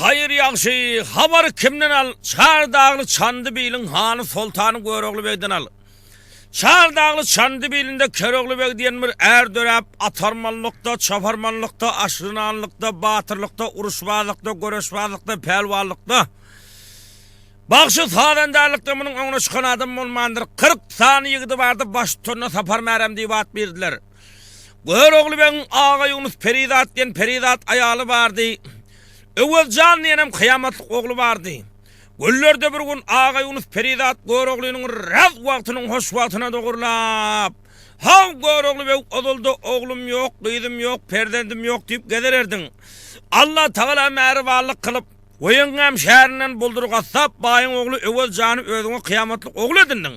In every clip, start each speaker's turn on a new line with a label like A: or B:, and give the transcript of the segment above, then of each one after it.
A: haýyr ýagşy, habary kimden al, Çar dagly Çandybiliň hany soltany Görogly begden al. Çar dagly Çandybilinde Kerogly beg diýen bir är döräp, atarmanlykda, çaparmanlykda, aşrynanlykda, batyrlykda, uruşbazlykda, göreşbazlykda, pälwanlykda, bagşy-sazandarlykda munuň öňüne çykan adam bolmandyr. 40 sany ýigidi bardy, baştutanyna Sapar Märem diýip at berdiler. Görogly begiň Agaýunus perizat diýen perizat aýaly bardy. Öwezjan diýenem kyýamatlyk ogly bardy. Günlerde bir gün Agaýunus perizat Göroglynyň raz wagtynyň hoş wagtyna dogurlap, Haw, Görogly beg, ozalda oglum ýok, gyzym ýok, perzendim ýok diýip gezer erdiň. Allatagala märibanlyk kylyp, Weýeňňäm şäherinden Buldur gassap baýyň ogly Öwez jany özüňe kyýamatlyk ogul edindiň.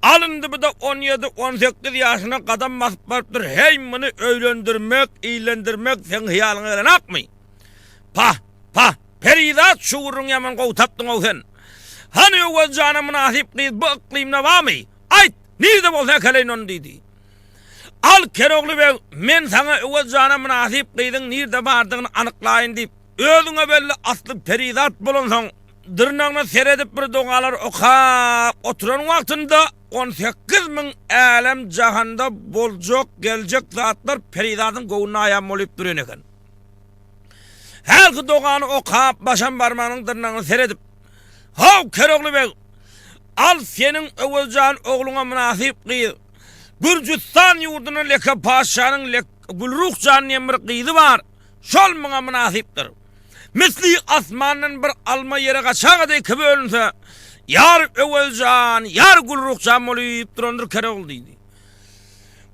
A: Al indi bu-da on ýedi, 18 ýaşyna gadam basyp barypdyr, heý, muny öýlendirmek, illendirmek seň hyýalyňa gelenakmy? Pah, pah, perizat şu gürrüňi ýaman gowy tapdyň-ow sen. Hany Öwez jana mynasyp gyz bu yklymda barmy? Aýt, nirde bolsa äkeleýin ony diýdi. Al, Kerogly beg, men saňa Öwez jana mynasyp gyzyň nirde bardygyny anyklaýyn diýip, özüňe belli asly perizat bolansoň, dyrnagyna seredip bir dogalar okap oturan wagtynda 18 000 älem-jahanda boljak, geljek zatlar perizadyň göwnüne aýan bolyp duran eken. Hälki dogany okap, başam barmagynyň dyrnagyna seredip, Haw, Kerogly beg, al seniň Öwezjan ogluňa mynasyp gyz. Gürjüstan ýurdunda Leke patyşanyň Lek Gülruh jan diýen bir gyzy bar, şol muňa mynasypdyr. Misli asmandan bir alma ýere gaçaga-da iki bölünse, ýar Öwezjan, ýar Gülruh jan bolyp durandyr Kerogly diýdi.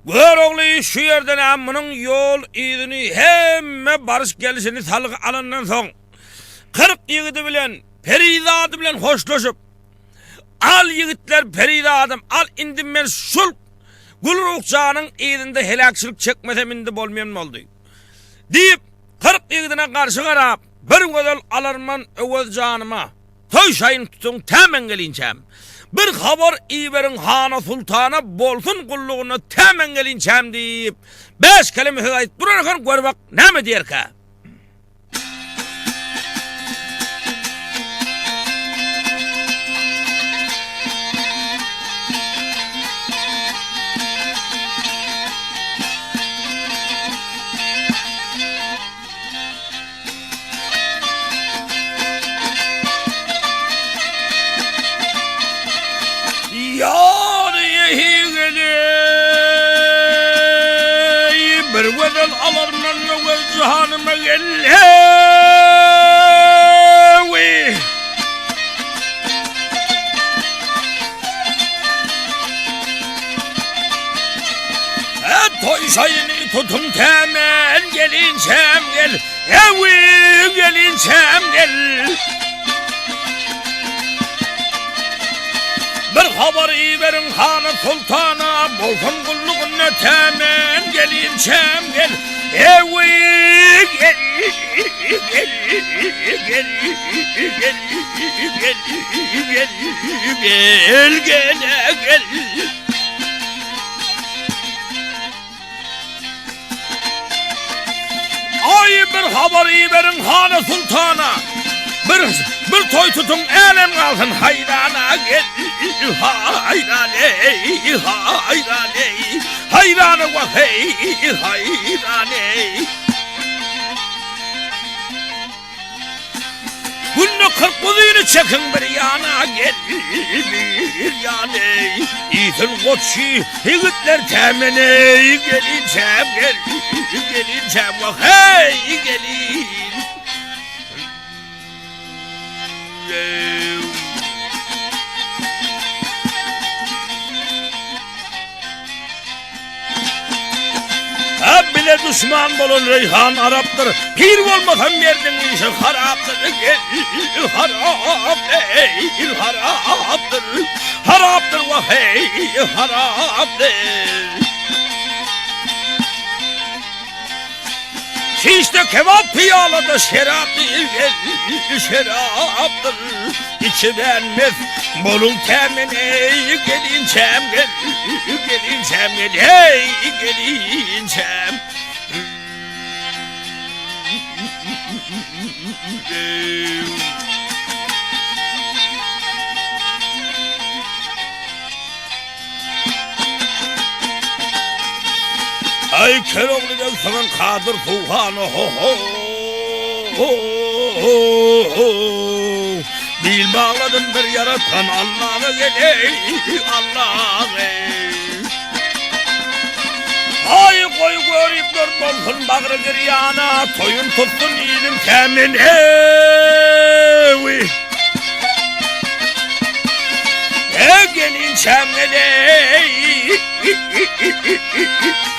A: Görogly şu ýerden-ä munuň ýol yzyny hemme baryş-gelşini salgy alandan soň, 40 ýigidi bilen, perizady bilen hoşlaşyp, Al ýigitler, perizadym, al indi men şul Gülruh janyň yzynda heläkçilik çekmesem indi bolmaýan boldy. Diýip, 40 ýigidine garşy garap, bir gözel alarman Öwez janyma. Toý şaýyny tutuň tä men gelinçäm. Bir habar iberiň hana sultana bolsun gullugynda tä men gelinçäm diýip, bäş keleme söz aýdyp duran eken, gör bak näme diýerkä. Ýar ýehigeley, bir gözel alarman göz jahanyma gellewi. Toý şaýyny tutuň tämen gelinçäm gel. Ewi gelinçäm gel. Bir habar iberiň hana sultana, bolsun gullugynda tämen gelinçäm gel. Ewi gel gel gel gel gel gel gel gel gel. Aý bir habar iberiň hana sultana Bir bir toý tutuň älem galsyn haýrana gel haýran eý haýran eý haýrana wah eý haýran eý Günde 40 guzyny çekiň bir ýana gel bir ýana Iýsin goçy ýigitler tämene gelinçäm gel gelinçäm wah hey gelin Ha bile düşman bolan Reyhan Arapdyr. Pir bolmasam merdiň işi harapdyr. Harap ey harapdyr. Harapdyr wah ey harapdyr. Şişde kebap piýalada şerap şerapdyr. Içiben mes boluň tämen ey gelinçäm gel gelinçäm gel hey gelinçäm. Aý Kerogly beg saňa kadyr suhan ho ho Bil bagladym bir ýaratan Allaga geleý Allaga Aý goý göripler bolsun bagry girýana toýun tutsun iliň kämin ewi E gelinçäm geleý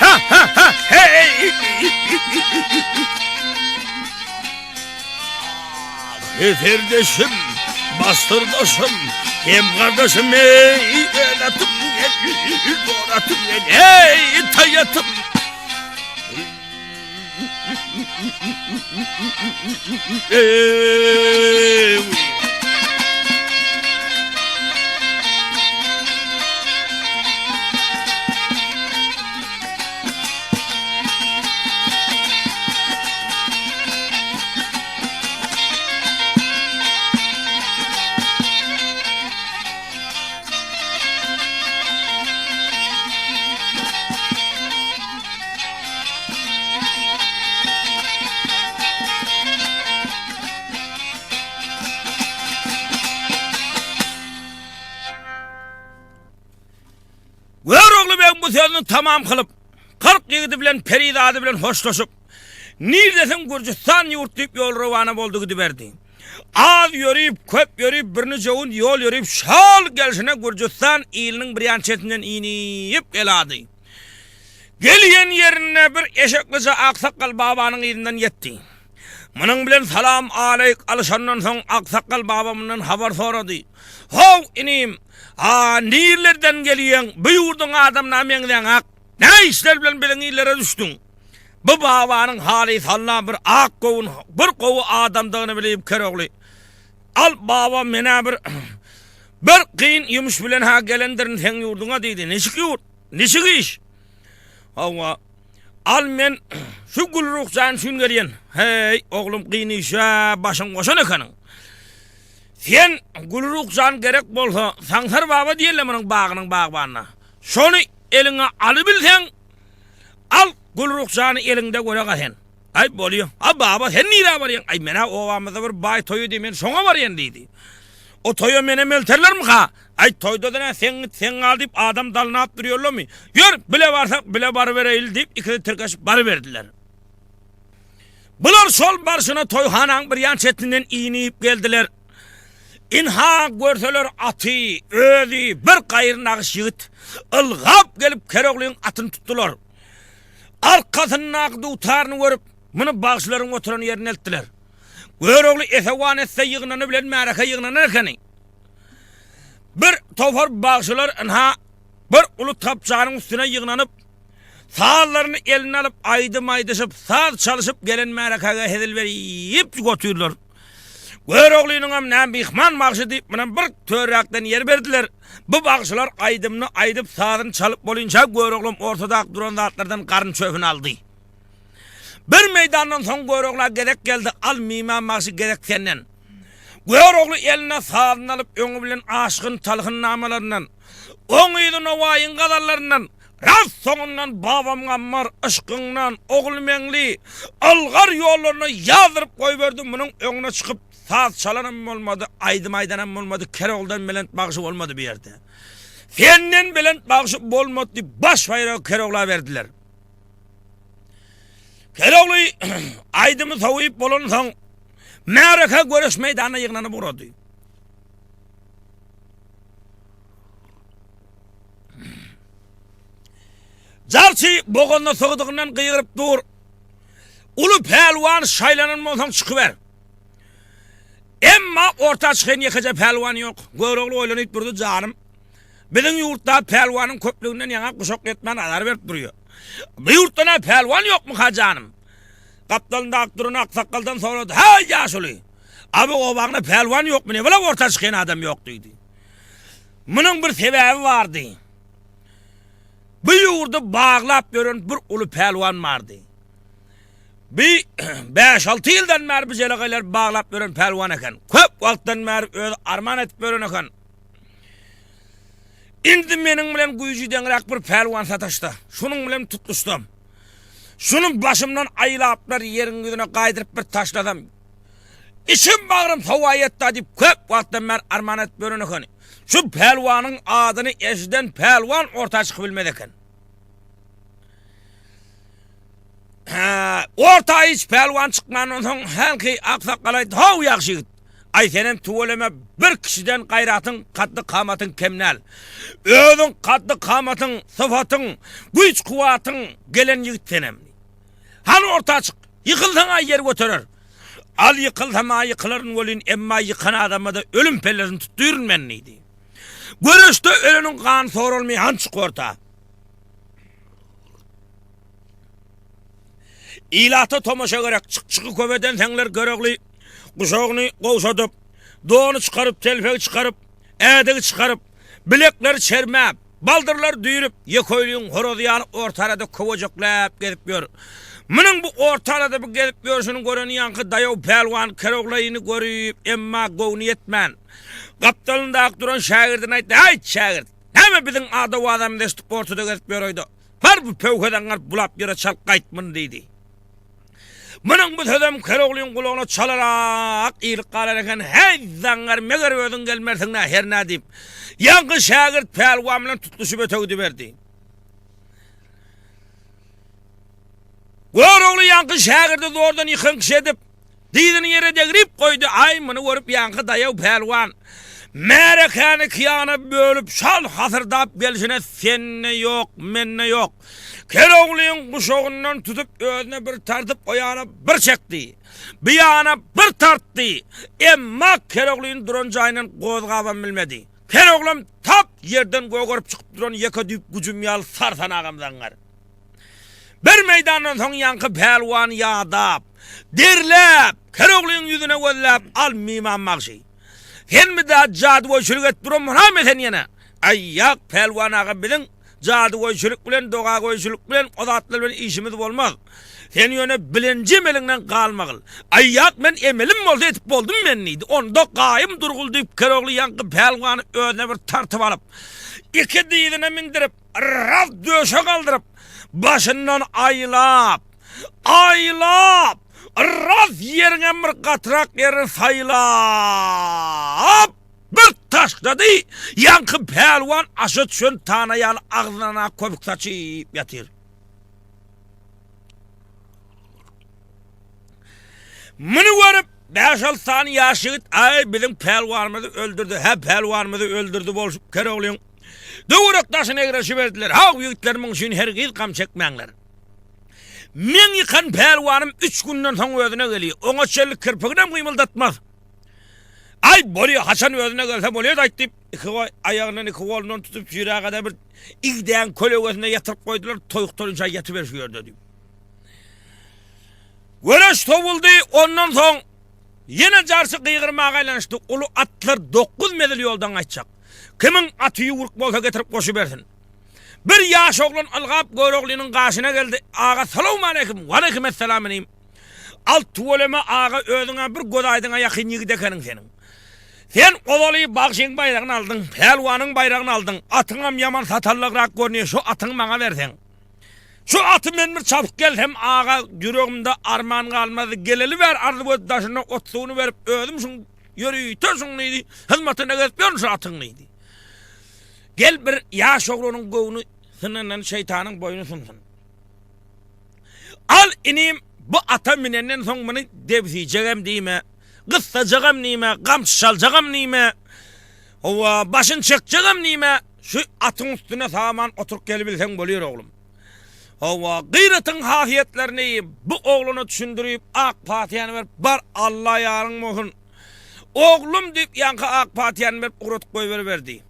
A: Ha ha ha hey Heserdeşim, basyrdaşym, hem gardaşym ey, el atym gel, dor atym gel, ey, taý atym. Ey. Görogly beg bu sözüni tamam kylyp, 40 ýigidi bilen perizady bilen hoşlaşyp, Nirdesiň Gürjüstan ýurt diýip ýol rowana boldy gidiberdi. Az ýörip, köp ýörip, birniçe gün ýol ýörip, şol gelşine Gürjüstan iliniň bir ýan çetinden inip gelady. Gelýän ýerinde bir eşeklije aksakgal babanyň yzyndan ýetdi. Munuň bilen salam-aleýk alyşandan soň aksakgal baba mundan habar sorady. How, inim, a nirlerden gelýäň, bu ýurduň adamyna meňzäňak, nä işler bilen biziň illere düşdüň? Bu babanyň halys-halla bir ak göwün, bir gowy adamdygyny bilip Kerogly, Al, baba, men-ä bir, bir kyn ýumuş bilen-hä gelendirin seň ýurduňa diýdi. Niçik ýurt? Niçik iş? Hawa, al men şu Gülruh jan üçin gelýän. Heý, oglum, kyn işe başyň goşan ekeniň. Sen Gülruh jan gerek bolsa, Saňsar baba diýerler munuň bagynyň bagbanyna. Şony eliňe alybilseň, Al, Gülruh jany eliňde göre-ga sen. Aý, bolýa. A, baba, sen nirä barýaň? Aý, men-ä obamyzda bir baý toýy diý, men şoňa barýan diýdi. O toýa menem elterlermi-ha? Aý, toýda-da nä, sen git, sen gal diýip, adam dalnap durýarlarmy? Ýör, bile barsak, bile barybereýli diýip, ikisi tirkeşip baryberdiler. Bular şol barşyna toýhanaň bir ýan çetinden inip geldiler. Ynha, görseler aty, özi bir gaýry nagyş ýigit ylgap gelip Keroglyň atyny tutdular. Arkasyndaky dutaryny görüp, muny bagşylaryň oturan ýerine eltdiler. Görogly esewan etse ýygnany bilen märeke ýygnanan ekeni. Bir topar bagşylar ynha bir uly tapjanyň üstüne ýygnanyp, sazlaryny eline alyp aýdym aýdyşyp, saz çalyşyp gelen märekäge hezil berip otyrlar. Göroglynyňam nä myhman bagşy diýip munam bir törräkden ýer berdiler. Bu bagşylar aýdymyny aýdyp, sazyny çalyp bolynça Göroglam ortadaky duran zatlardan garyn çöpüni aldy. Bir meýdandan soň Görogla gezek geldi, Al myhman bagşy gezek senden. Görogly eline sazyny alyp öňi bilen Aşgyn Talhyn namalaryndan, oň yzy Nowaýyň gazallaryndan, Rast soňundan Babam Gammar, Yşkyňdan, Ogulmeňli, Ylgar ýollaryna ýazdyryp goýberdi, munuň öňüne çykyp saz çalanam bolmady, aýdym aýdanam bolmady, Keroglydan belent bagşy bolmady bu ýerde. Senden belent bagşy bolmady diýip baş baýragy Kerogla berdiler. Kerogly aýdymy sowyp bolansoň, märeke göreş meýdanyna ýygnanyp ugrady. Jarçy boganda sygdygyndan gygyryp dur. Uly pälwan şaýlanan bolsaň çykyber. Emma orta çykan ýekeje pälwan ýok. Görogly oýlanyp durdy, janym. Biziň ýurtda pälwanyň köplüginden ýaňa guşak ýetmän azar berip durýar. Bu ýurtda nä pälwan ýokmyka janym? Gapdalyndaky duran aksakgaldan sorady, Häý, ýaşuly! Abi obaňda pälwan ýokmy, nebala orta çykan adam ýok diýdi. Munuň bir sebäbi bardy. Bu ýurdy baglap ýören bir uly pälwan bardy. Bi bäş-alty ýyldan bäri bu jelegaýlary baglap ýören pälwan eken. Köp wagtdan bäri özi arman edip ýören eken. Indi meniň bilen güýji deňräk bir pälwan sataşsa, şunuň bilen tutluşsam, şuny başymdan aýlaplar ýeriň ýüzüne gaýdyryp bir taşlasam, içim bagrym sowaýatda diýip köp wagtdan bäri arman edip ýören eken. Şu pälwanyň adyny eşiden pälwan orta çykyp bilmez eken. Hä, orta hiç pälwan çykmandan soň hälki aksakgal aýtdy, How, ýagşy ýigit! Aý, senem tüweleme bir kişiden gaýratyň, kaddy-kamatyň kem däl. Özüň kaddy-kamatyň, sypatyň, güýç-kuwwatyň gelen ýigit senem. Hany orta çyk, ýykylsaň-a ýer göterer. Al ýykylsam-a ýykylaryn welin, emma ýykan adama-da ölüm pellesini tutdyryn men diýdi. Göreşde öleniň gany soralmaýar, hany çyk orta. Ilata tomaşa gerek, çyk-çyky köp edenseňler Görogly guşagyny gowşadyp, dony çykaryp, telpegi çykaryp, ädigi çykaryp, bilekleri çermäp, baldyrlary düýrüp, ýeköýlügiň horazy ýaly orta arada köwejekläp gezip ýör. Munuň bu orta arada bu gezip ýörşüni gören ýaňky daýaw pälwan Keroglyny görüp, emma göwni ýetmän, gapdalyndaky duran şägirdine aýtdy, Häýt, şägirt, näme biziň ada-wazamyzy eşidip ortada gezip ýöräýdi? Bar bu pöwhe-zaňňar bulap ýöre çalt gaýt muny diýdi. Munuň bu sözem Keroglyň gulagyna çalarak ilik galar eken, Häý, zaňňar, meger özüň gelmersiň-dä hernä diýip, ýaňky şägirt pälwan bilen tutluşyp ötegidiberdi. Görogly ýaňky şägirdi zordan ýykan kişi edip, Dyzyny ýere degrip goýdy. Aý, muny görüp ýaňky daýaw pälwan märekäni iki ýana bölüp, şal hasyrdap gelşine sende ýok, mende ýok. Keroglyň guşagyndan tutup özüne bir tartyp o ýana bir çekdi. Bu ýana bir tartdy. Emma Keroglyny duran jaýyndan gozgabam bilmedi. Keroglam tap ýerden gögerip çykyp duran ýeke düýp güjüm ýaly sarsanagam zaňňar. Bir meýdandan soň ýaňky pälwan ýadap, derläp, Keroglyň ýüzüne gözläp, Al, Miman bagşy. Senmi da jadygöýçülik edip duran bolamy sen ýene? Aý, ýak, pälwan aga, biziň jadygöýçülik bilen, dogagöýçülik bilen, o zatlar bilen işimiz bolmaz. Sen ýöne bilenje emeliňden galmagyl. Aý, ýak, men emelim bolsa edip boldum men, diýdi. Onda gaýym durgul, diýip, Kerogly ýaňky pälwany özüne bir tartyp alyp, iki dyzyna mindirip, Ras döşe galdyryp, başyndan aýlap, aýlap, ras ýeriňem bir gatyrak ýerini saýlap, bir taşlady, ýaňky pälwan aşa düşen tana ýaly agzyndan ak köpük saçyp ýatyr. Muny görüp, bäş-alty sany ýaş ýigit, Aý, biziň pälwanymyzy öldürdi, hä, pälwanymyzy öldürdi bolşup Keroglyň Töwerek daşyna egrelşiberdiler. Haw, ýigitler, muň üçin hergiz gam çekmäňler. Meň ýykan pälwanym üç günden soň özüne gelýär. Oňa çenli kirpiginem gymyldatmaz. Aý, bolýa, haçan özüne gelse bolýa-da aýt diýip, iki aýagyndan, iki golundan tutup, jüýrägede bir igdäň kölegesinde ýatyryp goýdular, Toý gutarynça ýatyber şu ýerde diýip. Göreş sowuldy, ondan soň ýene jarçy gygyrmaga aýlanyşdy, Uly atlar dokuz mezil ýoldan gaýtjak. Kimiň aty ýüwrük bolsa getirip goşubersin. Bir ýaş oglan ylgap Göroglynyň gaşyna geldi, Aga, salowmaleýkim! Waleýkimessalam inim. Al tüweleme aga özüň-ä bir gözaýdyňa ýakyn ýigit ekeniň seniň. Sen ozaly bagşyň baýragyny aldyň, pälwanyň baýragyny aldyň, atyňam ýaman satallygrak görünýär, şu atyňy maňa berseň. Şu aty men bir çapyp gelsem aga ýüregimde arman galmazdy, geleli bäri arzuw edip daşyna ot-suwuny berip özüm şuň ýörite şuň diýdi, hyzmatynda gezip ýörün şu atyň diýdi. Gel bir ýaş oglanyň göwni synandan şeýtanyň boýny synsyn. Al inim bu ata minenden soň muny debsijegem diýme, gyssajagam diýme, gamçy çaljagam diýme, hawa başyny çekjegem diýme, Şu atyň üstüne saman oturyp gelibilseň bolýar oglum. Hawa, Gyratyň hasiýetlerini bu oglana düşündirip, ak patyýany berip, bar, Alla ýaryň bolsun. Oglum diýip, ýaňky ak patyýany berip ugradyp goýberiberdi.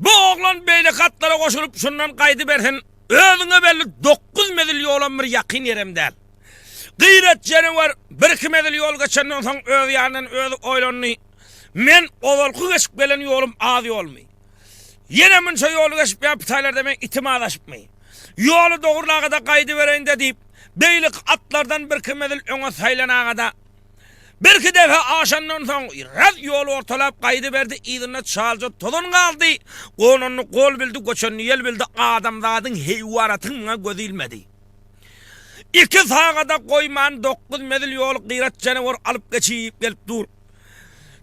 A: Bu oglan beýleki atlara goşulyp, şundan gaýdybersin. Özüňe belli dokuz mezil ýolam bir ýakyn ýerem däl. Gyrat janawer birki mezil ýol geçenden soň öz ýanyndan özi oýlandy. Men ozalky geçip gelen ýolum az ýolmy? Ýene munça ýoly geçip ýa pitaýlarda meň itim azaşypmy? Ýoly dogrulagada gaýdybereýin-dä diýip, Beýleki atlardan birki mezil öňe saýlanaga-da, birki depe aşandan soň, raz ýoly ortalap gaýdyberdi, yzynda çalja tozan galdy. Gonanyny gol bildi, göçenini ýel bildi, adamzadyň, heýwaratyň muňa gözi ilmedi. Iki sagada goýman dokuz mezil ýoly Gyrat janawar alyp geçip gelip dur.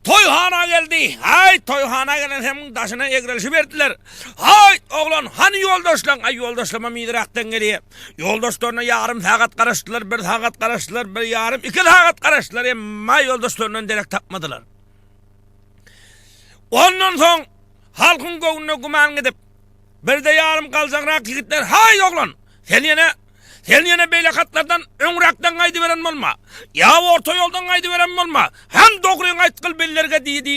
A: Toýhana geldi. Haý, toýhana gelensoň daşyna egrelişiberdiler. Haý, oglan, hany ýoldaşlaň? Aý, ýoldaşlamam yzyrakdan gelýär. Ýoldaşlaryna ýarym sagat garaşdylar, bir sagat garaşdylar, bir ýarym, iki sagat garaşdylar, emma ýoldaşlaryndan derek tapmadylar. Ondan soň halkyň göwnüne güman gidip, birde ýarym galjagrak ýigitler, Haý, oglan, sen ýene Sen ýene beýle hatlardan öňräkden gaýdyberen bolma. Ýa orta ýoldan gaýdyberen bolma. Hem dogryňy aýtgyl billerge diýdi.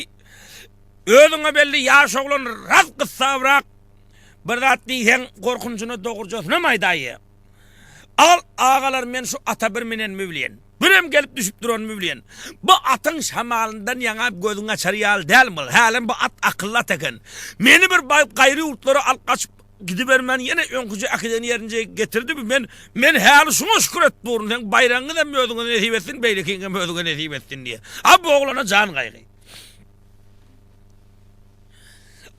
A: Özüňe belli ýaş oglan ras gyssabrak bir zat diýseň gorkunjyna dogrujasynam aýdaýýa. Al agalar men şu ata bir minenimi bilýän. Birem gelip düşüp duranymy bilýän. Bu atyň şamalyndan ýaňa gözüňi açar ýaly däl mul. Hälem bu at akylly at eken. Meni bir baýyp gaýry ýurtlara alyp gaçyp Gidibermän ýene öňküje äkiden ýerinje getirdi bi men men häli şuňa şükür edip durun seň baýragyňyzam özüňe nesip etsin beýlekiňem özüňe nesip etsin diýe. A bu oglana jan gaýgy.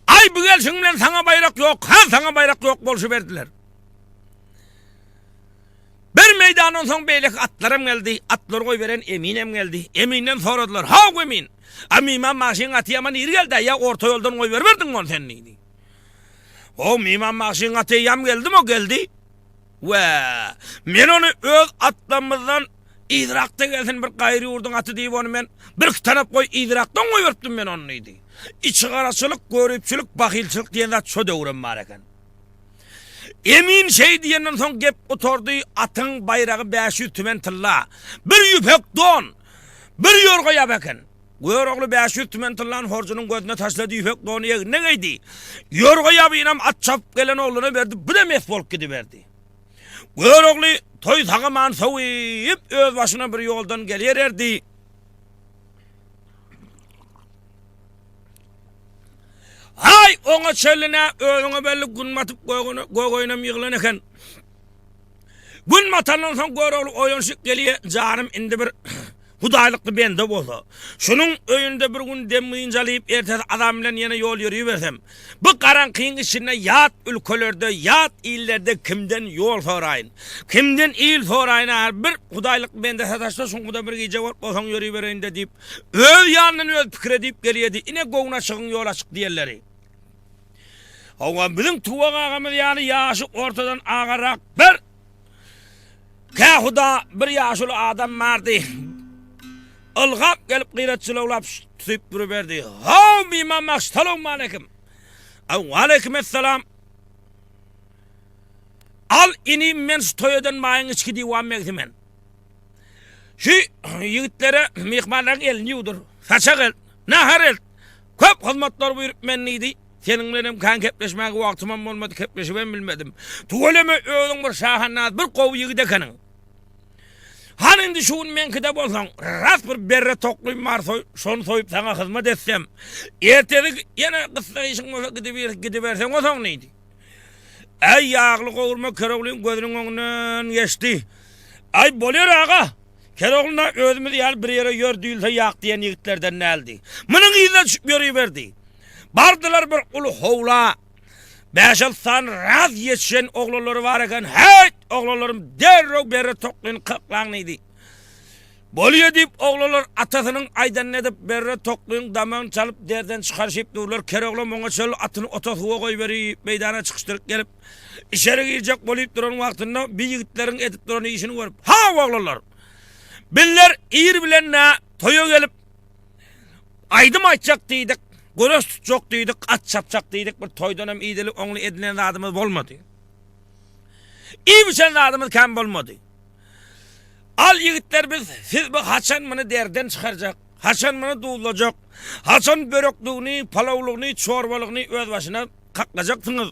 A: Aý bu gelşiň bilen saňa baýrak ýok ha saňa baýrak ýok bolşuberdiler. Bir meýdandan soň beýleki atlaram geldi, atlary goýberen eminem geldi. Eminden soradylar, Haw emin, a Miman magşyň aty ýaman ir geldi-ä, ýa orta ýoldan goýberiberdiňmi ony sen diýdi. Ho, Miman magşyň aty eýýäm geldimi, geldi. Wä, men ony öz atlarymyzdan yzrakda gelsin bir gaýry ýurduň aty diýip ony men birki tanap goý yzrakdan goýberipdim men ony diýdi. Içigaraçylyk, göripçilik, bahylçylyk diýen zat şo döwürem bar eken. Emin şeý diýenden soň gep gutardy, atyň baýragy 500 tümen tylla, bir ýüpek don, bir ýorga ýap eken. Görogly 500 tümen tyllany horjunyň gözüne taşlady, ýüpek dony egnine geýdi. Ýorga ýabynam at çapyp gelen ogluna berdi, bu-da mes bolup gidiberdi. Görogly toý sagaman sowyp, öz başyna bir ýoldan gelýär erdi. Aý, oňa çenli nä özüňe belli gün batyp gögeýinem ýygylan eken. Gün batandan soň Görogly oýanyşyp gelýär, janym indi bir hudaýlykly bende bolsa, şunuň öýünde bir gün dem-dynç alyp, ertesi azan bilen ýene ýol ýöribersem, bu garaňkyň içinde ýat ülkelerde, ýat illerde kimden ýol soraýyn, kimden il soraýyn, ahyr bir hudaýlykly bende sataşsa, şuňkuda bir gije bolup bolsaň ýöribereýin-dä diýip, Öz ýanyndan öz pikir edip gelýärdi, Ine göwün açygyň ýol açyk diýenleri. Hawa, biziň Tuwak agamyz ýaly ýaşy ortadan agarak bir kähuda bir ýaşuly adam bardy. Ylgap gelip gyrat jylawlap tutup duruberdi. Haw, Miman bagşy, salowmaleýkim. Waleýkim essalam. Al inim men şu toý eden baýyň içki diwan begsi men. Şu ýigitlere myhmanlaryň elini ýuwdur, saçak elt, nahar elt. Köp hyzmatlar buýrup men diýdi. Seniň bilenem kän kepleşmäge wagtymam bolmady, kepleşibem bilmedim. Tüweleme özüň bir şahandaz, bir gowy ýigit ekeniň. Hany indi şu gün meňkide bolsaň, ras bir berre toklym bar, şony soýup saňa hyzmat etsem. Ertesi ýene gyssag işiň bolsa gidiberseň osaň diýdi. Äý, ýagly gowurma Keroglyň gözüniň öňünden geçdi. Aý, bolýar aga! Kerogly-na özümiz ýaly bir ýere ýör diýilse ýak diýen ýigitlerden däldi. Munuň yzyna düşüp ýöriberdi. Bardylar bir uly howla. Bäş-alty sany raz ýetişen oglanlary bar eken. Häýt, oglanlarym, derrew berre toklyny kaklaň diýdi. Bolýa diýip, oglanlar atasynyň aýdanyny edip, Berre toklyň damagyny çalyp, derden çykaryşyp durlar. Keroglam oňa çöl atyny ota suwa goýberip, meýdana çykyşdyryp gelip, içeri girjek bolyp duran wagtynda bi ýigitleriň edip duran işini görüp, Haw, oglanlar! Bizler ir bilen-ä toýa gelip, aýdym aýtjak diýdik, göreş tutjak diýdik, at çapjak diýdik, bir toýdanam idili oňly edinen zadymyz bolmady. Iýip-içen zadymyz kän bolmady. Al ýigitler biz siz bu haçan muny derden çykarjak, haçan muny duzlajak, haçan börekligini, palawlygyny, çorbalygyny öz başyna kaklajaksyňyz.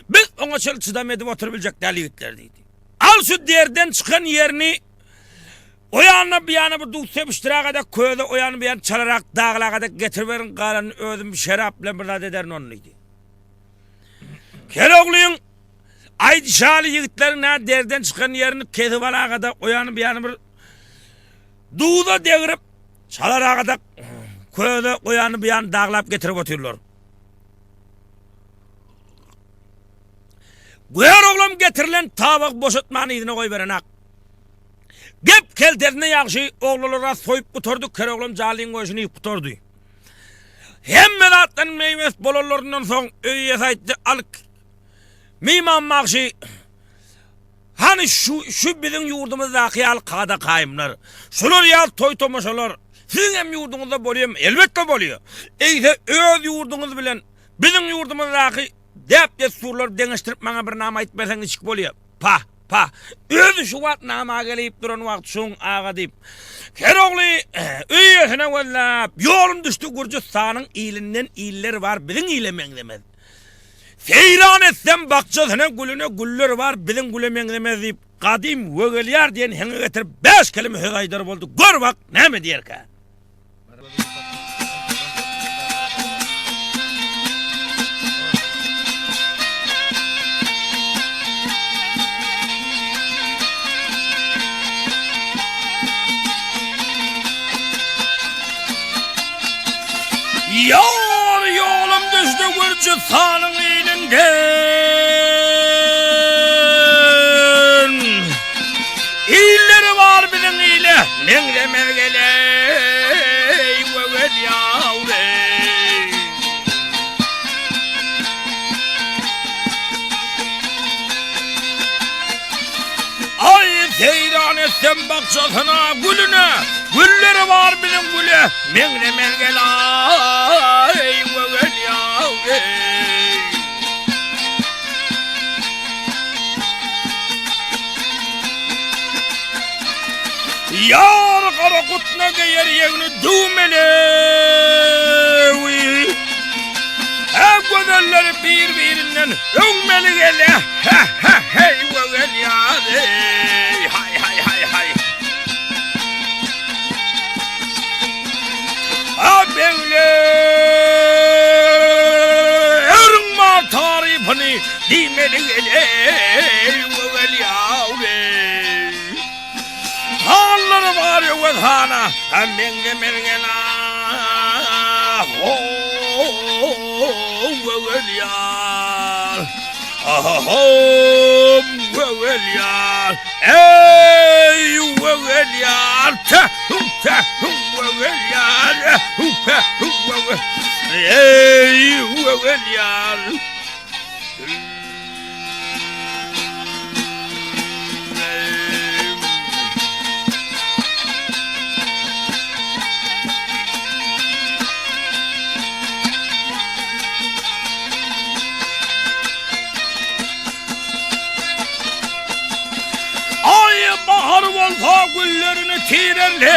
A: Biz oňa çenli çydam edip oturybiljek däl ýigitler diýdi. Al şu derden çykan ýerini o ýanyna bu ýana bir duz sepişdirägede köze o ýany bu ýany çalarak daglagada getiriberiň galanyny özüm şerap bilen bir zat ederin ony diýdi. Keroglyň. Aýdyşaly ýigitleriň nä derden çykan ýerini kesip alagada o ýany bu ýany bir duza degrip çalaragada köze o ýany bu ýany daglap getirip otyrlar. Göroglam getirilen tabagy boşatman yzyna goýberenak. Gep keltesinde ýagşy oglanlar soýup gutardy, Keroglam jalyň goýşuny iýip gutardy. Hemme zatdan meýmes bolanlaryndan soň öý eýesi aýtdy, Al, myman bagşy, hany şu, şu biziň ýurdumyzdaky ýaly kada-kaýymlar, şular ýaly toý-tomaşalar siziň hem ýurduňyzda bolýarmy? Elbetde bolýar. Eýse öz ýurduňyz bilen biziň ýurdumyzdaky däp-dessurlary deňeşdirip maňa bir nama aýdyp berseň niçik bolýar? Pah, pah, özi şu wagt nama gelip duran wagt şuň aga diýip, Kerogly öý eýesine gözläp, ýolum düşdi Gürjüstanyň ilinden iller bar biziň ile meňzemez. Seýran etsem bakjasyna gülüne güller bar biziň güle meňzemez diýip, gadym Wegelýar diýen heňe getirip bäş keleme söz aýdar boldy, gör bak näme diýerkä. Ýar ýolum düşdi Gürjüstanyň ilinden. Illeri bar biziň ile meňzemez geleý gögel ýawry. Aý seýran etsem bakjasyna gülüne, gülleri bar biziň güle meňzemez gelaý gögel ýawry. Ýar gara gutna geýer ýegni düwmelewi. Hä gözelleri bir-birinden öňmeli gele. Hä hä heý gözel ýar eý haý haý haý haý. A begleriň bar tarypyny diýmeli geleý gözel ýar eý. Hanlary bar Öwez hana, ha meňzemez gela, ho, gögel ýar. Ho, gögel ýar. Eý, gögel ýar. Te, hu, te, hu, gögel ýar. Hu, te, hu, gögel. Eý, gögel ýar. Aý bahar bolsa güllerini tirerler.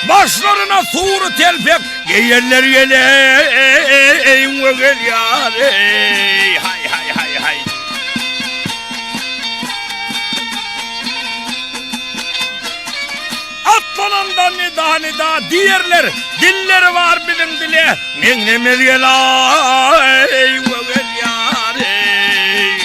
A: Başlaryna sury telpek Geýenler geleýin we gelýär eý haý haý haý haý. Atlananda nida nida diýerler dilleri bar biziň dile meňzemez gelaý we gelýär eý.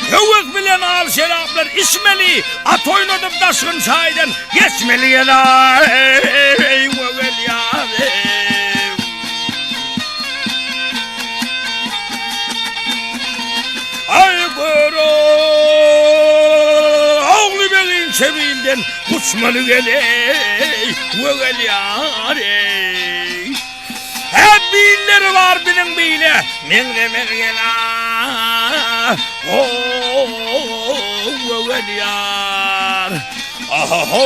A: Höwes bilen al şeraplar içmeli, At oýnadyp daşgyn çaýdan geçmeli Gelaý gögel ýaly. Aý Görogly begiň çebilden uçmaly Geleý gögel ýaly. Hä billeri bar biziň bile meňzemez gela ho gögel ýar ho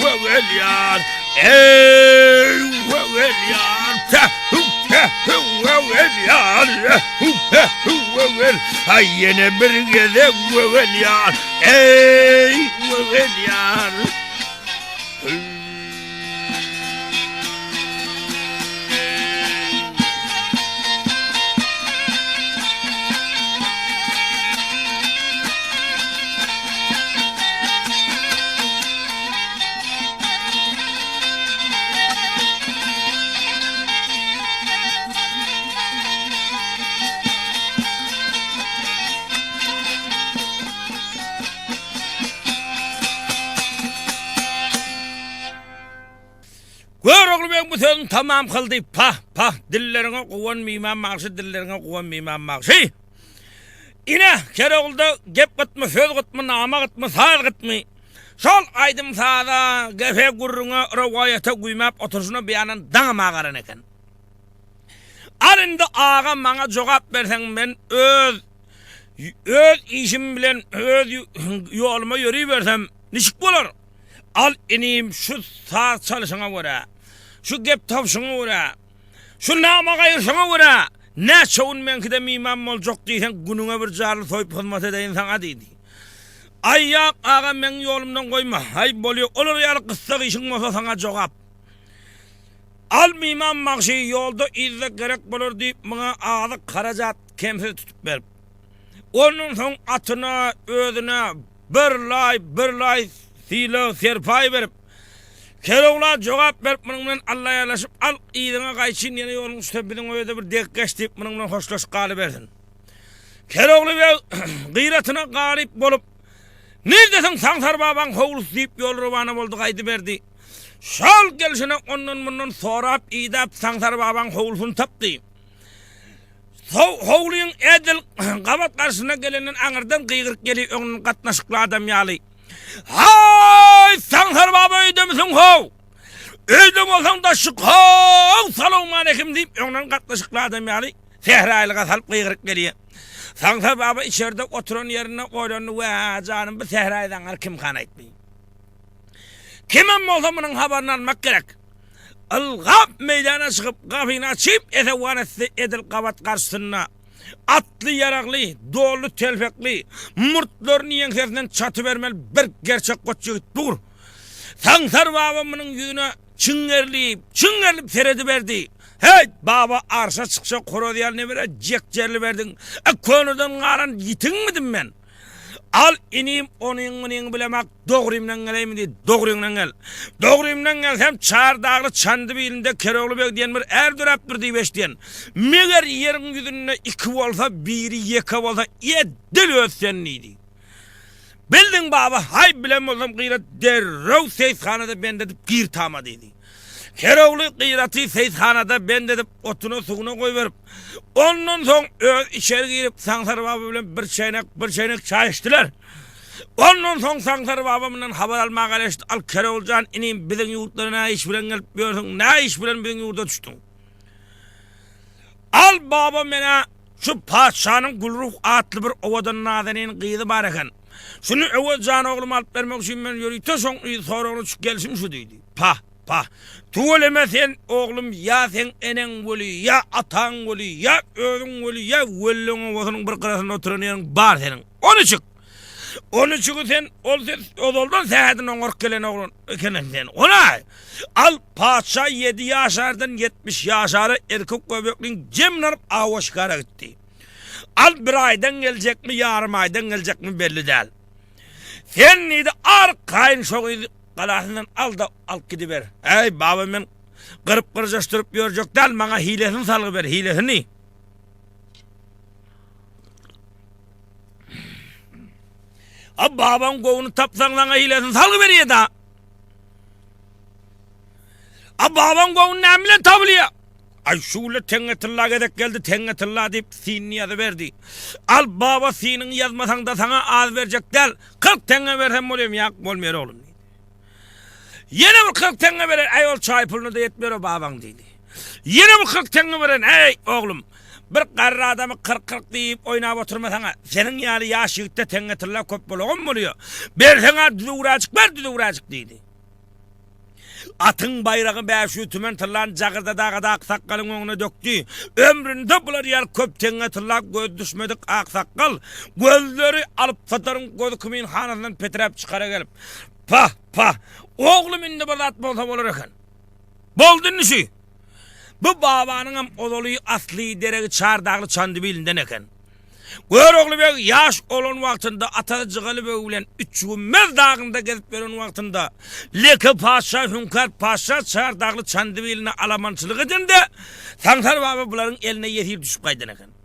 A: gögel ýar eý gögel ýar te hu te hu gögel ýar hu te hu gögel aý ýene bir gezek gögel ýar eý gögel ýar bu sözüni tamam kyldy, Pah, pah, dilleriňe guwan Miman bagşy, dilleriňe guwan Miman bagşy! Ine, Kerogulda gep gytmy, söz gytmy, nama gytmy, saz gytmy. Şol aýdym-saza, gepe, gürrüňe, rowaýata güýmäp oturyşyna bir ýandan daňam agaran eken. Al indi aga maňa jogap berseň men öz öz işim bilen öz ýoluma ýöribersem niçik bolar? Al inim şu saz çalyşyňa görä, şu gep tapyşyňa görä, şu nama gaýryşyňa görä näçe gün meňkide miman boljak diýseň günüňe bir jarly soýup hyzmat edeýin saňa diýdi. Aý ýak aga meň ýolumdan goýma. Aý bolýa olar ýaly gyssag işiň bolsa saňa jogap. Al miman bagşy ýolda yzda gerek bolar diýip muňa azyk harajat kemsiz tutup berip. Ondan soň atyna özüne bir laý bir laý sylag serpaý berip Kerogla jogap berip munuň bilen allaýarlaşyp al yzyňa gaýçyn ýene ýoluň düşse biziň öýe-de bir degip geç diýip munuň bilen hoşlaşyp galybersin. Kerogly beg gyratyna garyp bolup Nirdesiň Saňsar babaň howlusy diýip ýol rowana boldy gaýdyberdi. Şol gelşine ondan-mundan sorap-idäp Saňsar babaň howlusyny tapdy. Howlyň edil gabat garşysyna gelenden aňyrdan gygyryp geli öňünden gatnaşykly adam ýaly. Haý, Saňsar baba öýdemisiň how? Öýde bolsaň daş çyk how, salowmaleýkim diýip öňünden gatnaşykly adam ýaly sähraýylyga salyp gygyryp gelýär. Saňsar baba içerde oturan ýerinde oýlandy, Wä, janym, bu sähraýy zaňňar kimkan aýtdy? Kimem bolsa munuň habaryny almak gerek. Ylgap meýdana çykyp, gapyny açyp, esewan etse, edil gabat garşysynda atly-ýaragly, dolly telpekli, murtlaryny ýeňsesinden çatybermeli bir gerçek goç ýigit dur. Saňsar baba munuň ýüzüne çiňňerilip, çiňňerilip serediberdi. Heý, baba, arşa çykjak horaz ýaly nebere jekjeriliberdiň? E, köneden galan ýitiňmidim men? Al inim onyň-munyňy bilemak dogrymdan geleými diý, dogryňdan gel. Dogrymdan gelsem Çardagly Çandybilinde Kerogly beg diýen bir är döräpdir diýip eşidýän. Meger ýeriň ýüzünde iki bolsa, biri ýeke bolsa edil özi sen diýdi. Bildiň baba, haý bilen bolsam Gyrat derrew seýishanada bend edip gir tama diýdi. Kerogly Gyraty seýishanada bend edip otuna-suwuna goýberip, Ondan soň öz içeri girip Saňsar baba bilen bir çeýnek, bir çeýnek çaý içdiler. Ondan soň Saňsar baba mundan habar almaga geleşdi, Al Kerogly jan inim biziň ýurtlara nä iş bilen gelip ýörsüň, nä iş bilen biziň ýurda düşdüň? Al baba menä şu patyşanyň Gülruh atly bir owadan nazenin gyzy bar eken. Şuny Öwez jan ogluma alyp bermek üçin men ýörite şoň yz soragyna düşüp gelşim şu diýdi. Pah! Pah, tüweleme sen oglum ýa seň eneň weli, ýa ataň weli, ýa özüň weli, ýa Welleň obasynyň bir gyrasynda oturan ýeriň bar seniň. O niçik? O niçigi sen, ol sen ozaldan sähedini oňaryp gelen oglan ekeniň sen. O-na! Al, patyşa ýedi ýaşardan 70 ýaşara erkek göbekliň jemini alyp awa şikara gitdi. Al, bir aýdan geljekmi, ýarym aýdan geljekmi belli däl. Sen diýdi, arkaýyn şo gyzy Galasyndan al-da, alyp gidiber. Äý, baba, men gyryp-gyrjaşdyryp ýörjek däl, maňa hilesini salgy ber, hilesini. A babaň gowuny tapsaň, saňa hilesini salgy berýä-da. A babaň gowuny näme bilen tapylýa? Aý, şu güle teňňe tylla gezek geldi, teňňe tylla diýip, synyny ýazyberdi. Al, baba, synyňy ýazmasaň-da saňa az berjek däl, 40 teňňe bersem bolýamy? Ýak, bolmaýar, oglum, diýdi. Ýene bir 40 teňňe beren, äý, ol çaý puluna-da ýetmeýär-ow babaň, diýdi. Ýene bir 40 teňňe beren, äý, oglum, bir garry adamy kyrk-kyrk diýip oýnap oturmasaň-a, seniň ýaly ýaş ýigitde teňňe tylla köp bolagam bolýar. Berseň-ä düzüwräjik ber, düzüwräjik, diýdi. Atyň baýragy 500 tümen tyllany jagyrdada-da aksakgalyň öňüne dökdi. Ömründe bular ýaly köp teňňe tylla gözi düşmedik aksakgal gözleri alypsataryň gözi kimin hanasyndan peträp çykara gelip, Pah, pah, oglum indi bir zat bolsa bolar eken. Boldy indi şü. Bu babanyňam ozaly asly deregi Çardagly Çandybilinden eken. Görogly beg ýaş oglan wagtynda atasy Jygaly beg bilen Üçgümmez dagynda gezip ýören wagtynda Leke patyşa Hüňkar patyşa Çar dagly Çandybiline alamançylyk edende Saňsar baba bularyň eline ýesir düşüp gaýdan eken.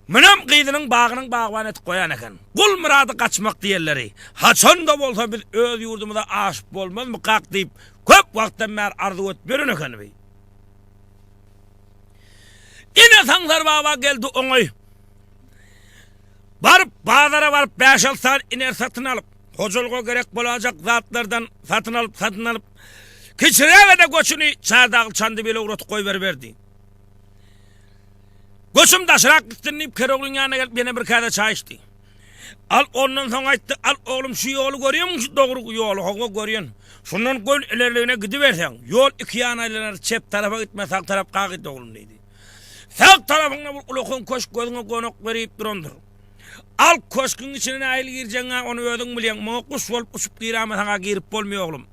A: Munam gyzynyň bagynyň bagbany edip goýan eken. Gul myrady gaçmak diýenleri, haçan-da bolsa biz öz ýurdumyza aşyp bolmazmykak diýip. Köp wagtdan bäri arzuw edip ýören ekeni bi. Ine Saňsar baba geldi oňaý. Baryp bazara baryp bäş-alty sany iner satyn alyp, hojalyga gerek bolajak zatlardan satyn alyp, satyn alyp, kiçiräge-de göçüni Çardagly Çandybile ugratyp goýberiberdi. Göçüm daşrak gitsin diýip Keroglyň ýanyna gelip ýene bir käse çaý içdi. Al ondan soň aýtdy, al oglum şu ýoly görýämiň şu dogry ýoly, hawa görýän. Şundan göl ilerligine gidiberseň, ýol iki ýana aýlanar, çep tarapa gitme, sag tarapga git oglum diýdi. Sag tarapyňda bir ulakan köşk gözüňe gonak berip durandyr. Al köşküň içine nähili girjegiň-ä ony özüň bilýäň, muňa guş bolup uçup giräýmeseň-ä girip bolmaýar oglum.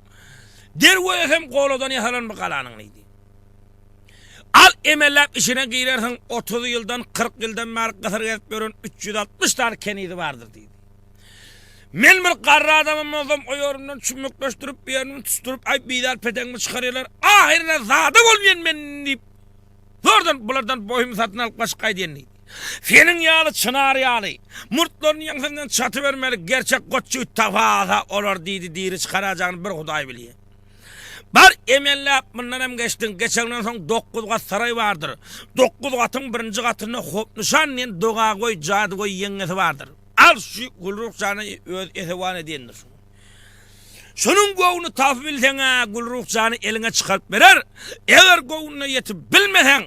A: Derwezesem goladan ýasalan bu galanyň diýdi. Al emelläp içine girersiň, 30 ýyldan, 40 ýyldan bäri gysyr gezip ýören 360 sany kenizi bardyr diýdi. Men bir garry adamam bolsam, o ýerimden çümmükleşdirip, bir ýerimi tutuşdyryp, aý bizar peteňimi çykarýarlar, ahyrynda zada bolmaýan men diýip, zordan bulardan boýumy satyn alyp gaçyp gaýdýan diýdi. Seniň ýaly çynar ýaly, murtlaryny ýeňsesinden çatybermeli gerçek goç ýigit tapasa olar diýdi, diri çykarajagyny bir Hudaý bilýär. Bar emelläp mundan hem geçdiň, geçeňden soň 9 gat saraý bardyr. 9 gatyň birinji gatynda Hopnyşan diýen dogagöý, jadygöý ýeňňesi bardyr. Al şu Gülruh jany öz esewan edýändir şuny. Şunuň göwnüni tapyp bilseň-ä Gülruh jany eliňe çykaryp berer. Eger göwnüne ýetip bilmeseň,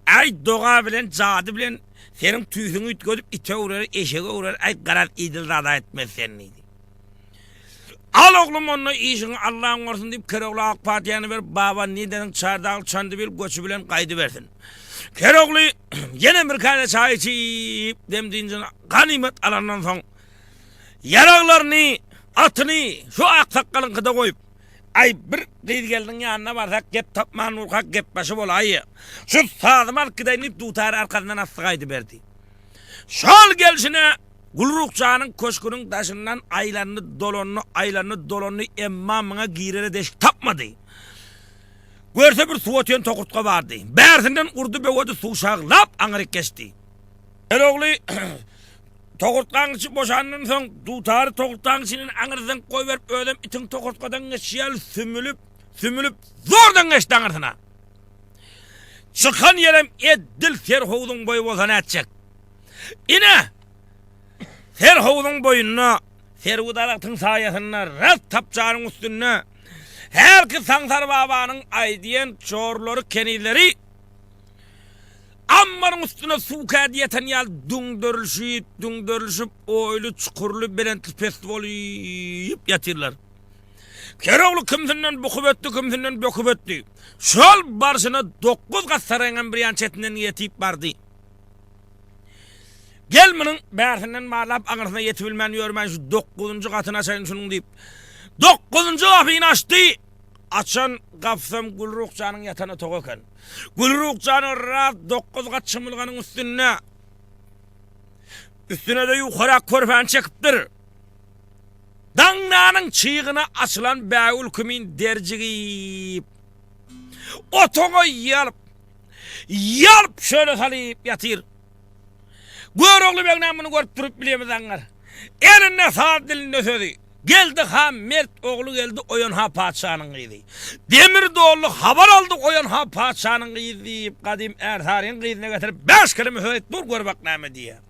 A: äý doga bilen, jady bilen seniň tüýsüňi üýtgedip ite öwrer, eşege öwrer, äý garaz idil zada etmez seni diýdi. Al oglum onda işiňi Allaň bolsun diýip Kerogly ak patyýany berip baba nideniň Çardagly Çandybil göçi bilen gaýdybersin. Kerogly ýene bir käse çaý içip dem dynjyny ganymat alandan soň ýaraglaryny atyny şu aksakgalyňkyda goýup aý bir gyz gelniň ýanyna barsak gep tapman durkak gepbaşy bolaýýa. Şu sazymy alyp gideýin diýip dutary arkasyndan asdy gaýdyberdi. Şol gelşine Gülruh janyň köşgüniň daşyndan aýlandy, dolandy, aýlandy, dolandy, emma muňa girere deşik tapmady. Görse bir suw öten tokurtga bardy. Bärsinden urdy böwedi suw şaglap aňryk geçdi. Ärogly tokurtgaň içi boşandan soň dutary tokurtgaň içinden aňry zyňyp goýberip özem itiň tokurtgadan geçişi ýaly sümülip, sümülip zordan geçdi aňyrsyna. Çykan ýerem edil serhowzuň boýy bolsa nätjek. Ine, serhowzuň boýunda, serwi daragtyň saýasynda, rast tapjanyň üstünde hälki Saňsar babanyň aýdýan çorlary, kenizleri ammaryň üstüne suw kädi ýatan ýaly düňderilişip, düňderilişip, oýly, çukurly, belentli-pesli bolup ýatyrlar. Kerogly kimsinden bukup ötdi, kimsinden böküp ötdi. Şol barşyna 9 gat saraýyňam bir ýan çetinden ýetip bardy. Gel munuň bärsinden barlap aňyrsyna ýetibilmän ýörmän şu dokuzynjy gatyny açaýyn şunuň diýip. Dokuzynjy gapyny açdy. Açan gapysam Gülruh janyň ýatan otagy eken. Gülruh jan ras dokuz gat çymylganyň üstünde. Üstüne-de ýukarak körpäni çekipdir. Daňdanyň çygyna açylan bägül kimin derjigip, otaga ýalyp, Ýalyp şöyle salyp ýatyr. Görogly beg näme muny görüp durup bilýärmi zaňňar. Elinde saz dilinde sözi. Geldi han mert ogly geldi oýan ha patyşanyň gyzy. Demir dolly habar aldy oýan ha patyşanyň gyzy diýip gadym Ärsaryň gyzyna getirip bäş keleme söz aýt dur gör bak näme diýýär.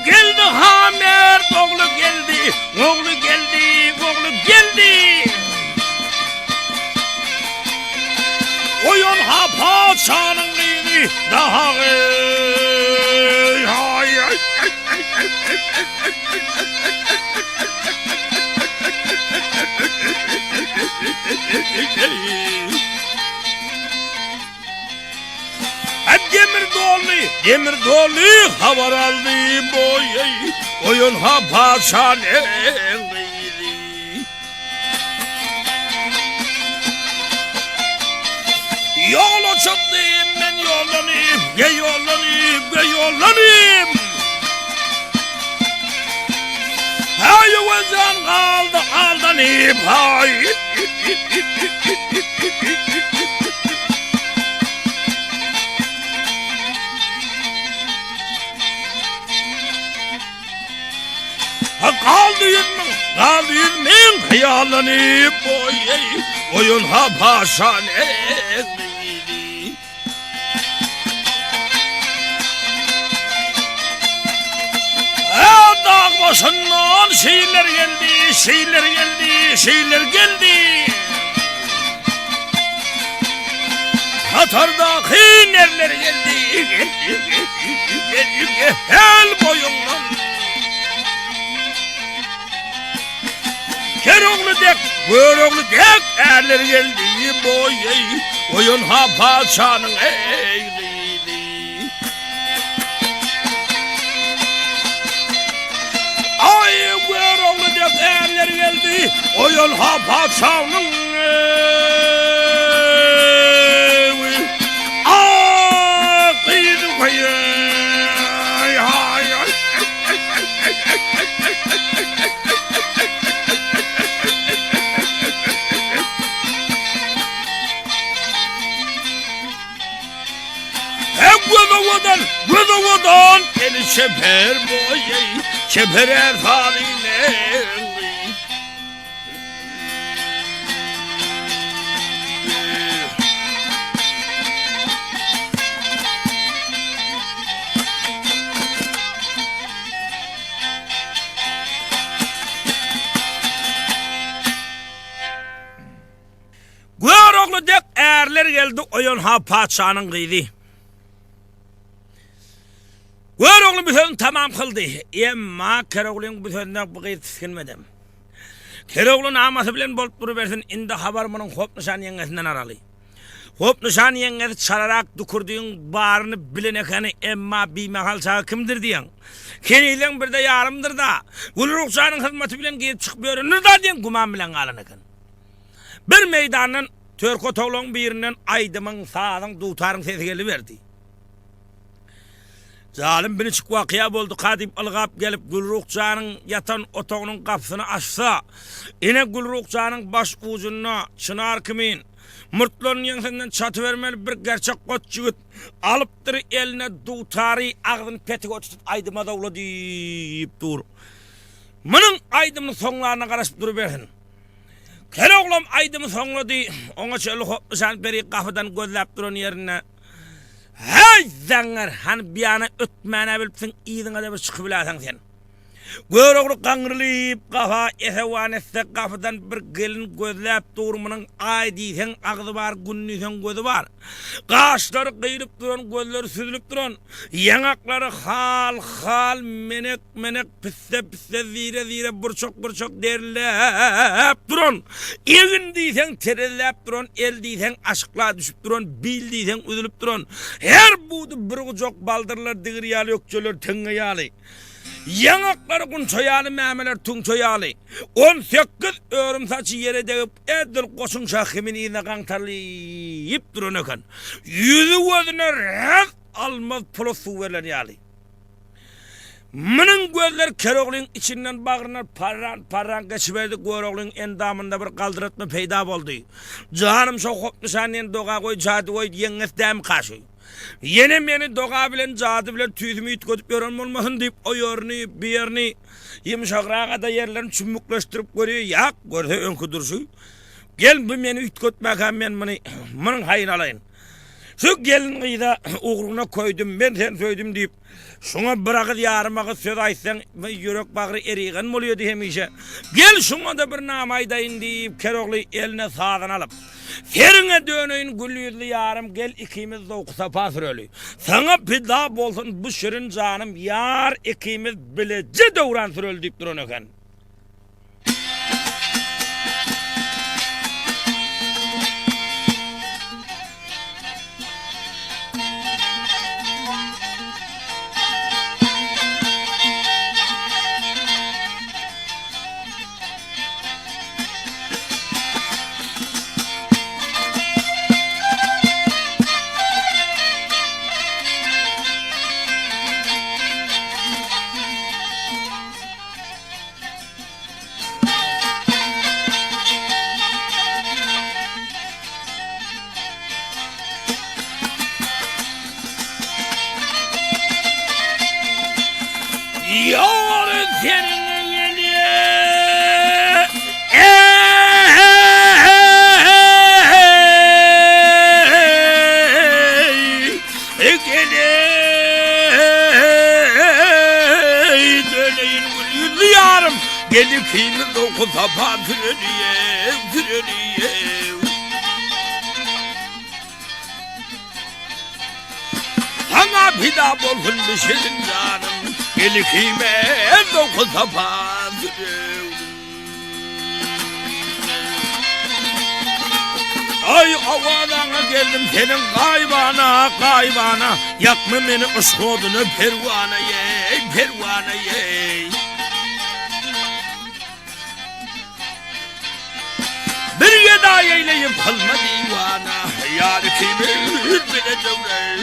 A: Geldi ha mert ogly geldi, ogly geldi, ogly geldi. Oýan ha patyşanyň gyzy dagy. Ay ay ay ay ay ay ay ay Demir dolly. Demir doly habar aldy boý Oýun-ha patyşanyň gyzy. Ýola çykdym men ýollanyp, ge ýollanyp, ge ýollanyp. Haý Öwezjan galdy aldanyp, haý. Galdy ýüzmüň, galdy ýüzmüň hyýallanyp, oý-eý, oýun-ha paşan ezizi. Dag başyndan şeýler geldi, şeýler geldi, şeýler geldi. Hatardaky nerler geldi, Hel boýundan. Kerogly dek, Görogly dek ärler geldi, Boý-eý, oýun-ha patyşanyň eý gyzy. Aý, Görogly dek ärler geldi, Oýun-ha patyşanyň eý, a gyzy. Göz owadan, göz owadan, eli çeper boýy, çeper ärsalyny. Görogly dek ärler geldi oýan-ha patyşanyň gyzy. Görogly bu sözüni tamam kyldy. Emma Keroglyň bu sözüne bu gyz tisginmedem. Kerogly namasy bilen bolup durubersin, indi habar munuň Hopnyşan ýeňňesinden araly. Hopnyşan ýeňňesi çalarak dükürdigiň baryny bilen ekeni, emma bimahal çaga kimdir diýeň. Kenizleň birde ýarymdyr-da, Gülruhjanyň hyzmaty bilen girip-çykyp ýörendir-da diýen güman bilen galan eken. Bir meýdandan törki otaglaryň birinden aýdymyň, sazyň, dutaryň sesi geliberdi. Zalym biniçik wakyýa bolduka diýip ylgap gelip Gülruh janyň ýatan otagynyň gapysyny açsa, ine Gülruh janyň baş ujunda çynar kimin, murtlaryny ýeňsesinden çatybermeli bir gerçek goç ýigit alypdyr eline dutary agzyny petige tutup aýdyma zowla diýip dur. Munuň aýdymyny soňlaryna garaşyp durubersin. Kel oglam aýdymy soňlady. Oňa çenli Hopnyşan peri gapydan gözläp duran ýerinde, Häý, zaňňar, hany biýana ötmän-ä bilipsiň, yzyňa-da bir çykybiläýseň sen. Görogly gaňrylyp, gapa esewan etse, gapydan bir gelin gözläp dur, munuň Aý diýseň agzy bar, Gün diýseň gözi bar. Gaşlary gyýlyp duran, gözleri süzülip duran, ýaňaklary hal-hal, menek-menek, pisse-pisse, zire-zire, burçak-burçak derläp duran, egin diýseň terezläp duran, el diýseň aşykla düşüp duran, bil diýseň üzülip duran, her budy bir gujak baldyrlar digir ýaly, ökjeler teňňe ýaly, ýaňaklary gunça ýaly, mämeler tüňçe ýaly, 18 örüm saçy ýere degip, edil goçuň şahy kimin yzyna gaňtarylyp duran eken. Ýüzi-gözüne rez almaz pula suw berlen ýaly. Munuň gözleri Keroglyň içinden bagryndan parran-parran geçiberdi, Göroglyň endamynda bir galdyratma peýda boldy. Janym şo Hopnyşan diýen dogagöý jadygöý ýeňňesi dämika şu? Ýene meni doga bilen, jady bilen tüýsümi üýtgedip ýören bolmasyn diýip, o ýerini, bu ýerini, ýumşagragada ýerlerini çümmükleşdirip görýär, ýak, görse öňki durşy. Gel, bu meni üýtgetmäkä men muny, munuň haýyny alaýyn. Şu gelin-gyza ugruna köýdüm, men seni söýdüm diýip, şuňa bir agyz, ýarym agyz söz aýtsaň, ýürek-bagry erigen bolýardy hemişe. Gel, şuňa-da bir nama aýdaýyn diýip, Kerogly eline sazyny alyp, Seriňe döneýin gül ýüzli ýarym, gel ikimiz zowky-sapa süreli. Saňa pida bolsun bu şirin janym, ýar ikimiz bileje döwran süreli diýip duran eken. sapa süreliýew, süreliýew. Saňa pida bolsun bişirin janym, Gel ikimiz zowky sapa süreliýew. Aý owazaňa geldim seniň gaýybana, gaýybana, Ýakma meni yşk oduna perwana ýeý, perwana ýeý. Bir gedaý eýleýip kylma diwana, Ýar ikimiz bile döwran.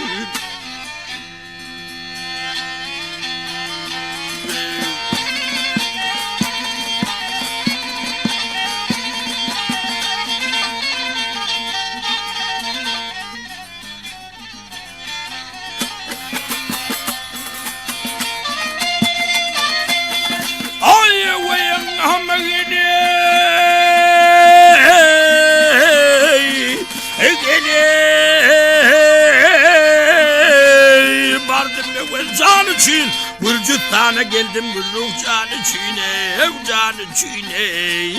A: Jan üçin Gürjüstana geldim Gülruh jan üçin ey jan üçin ey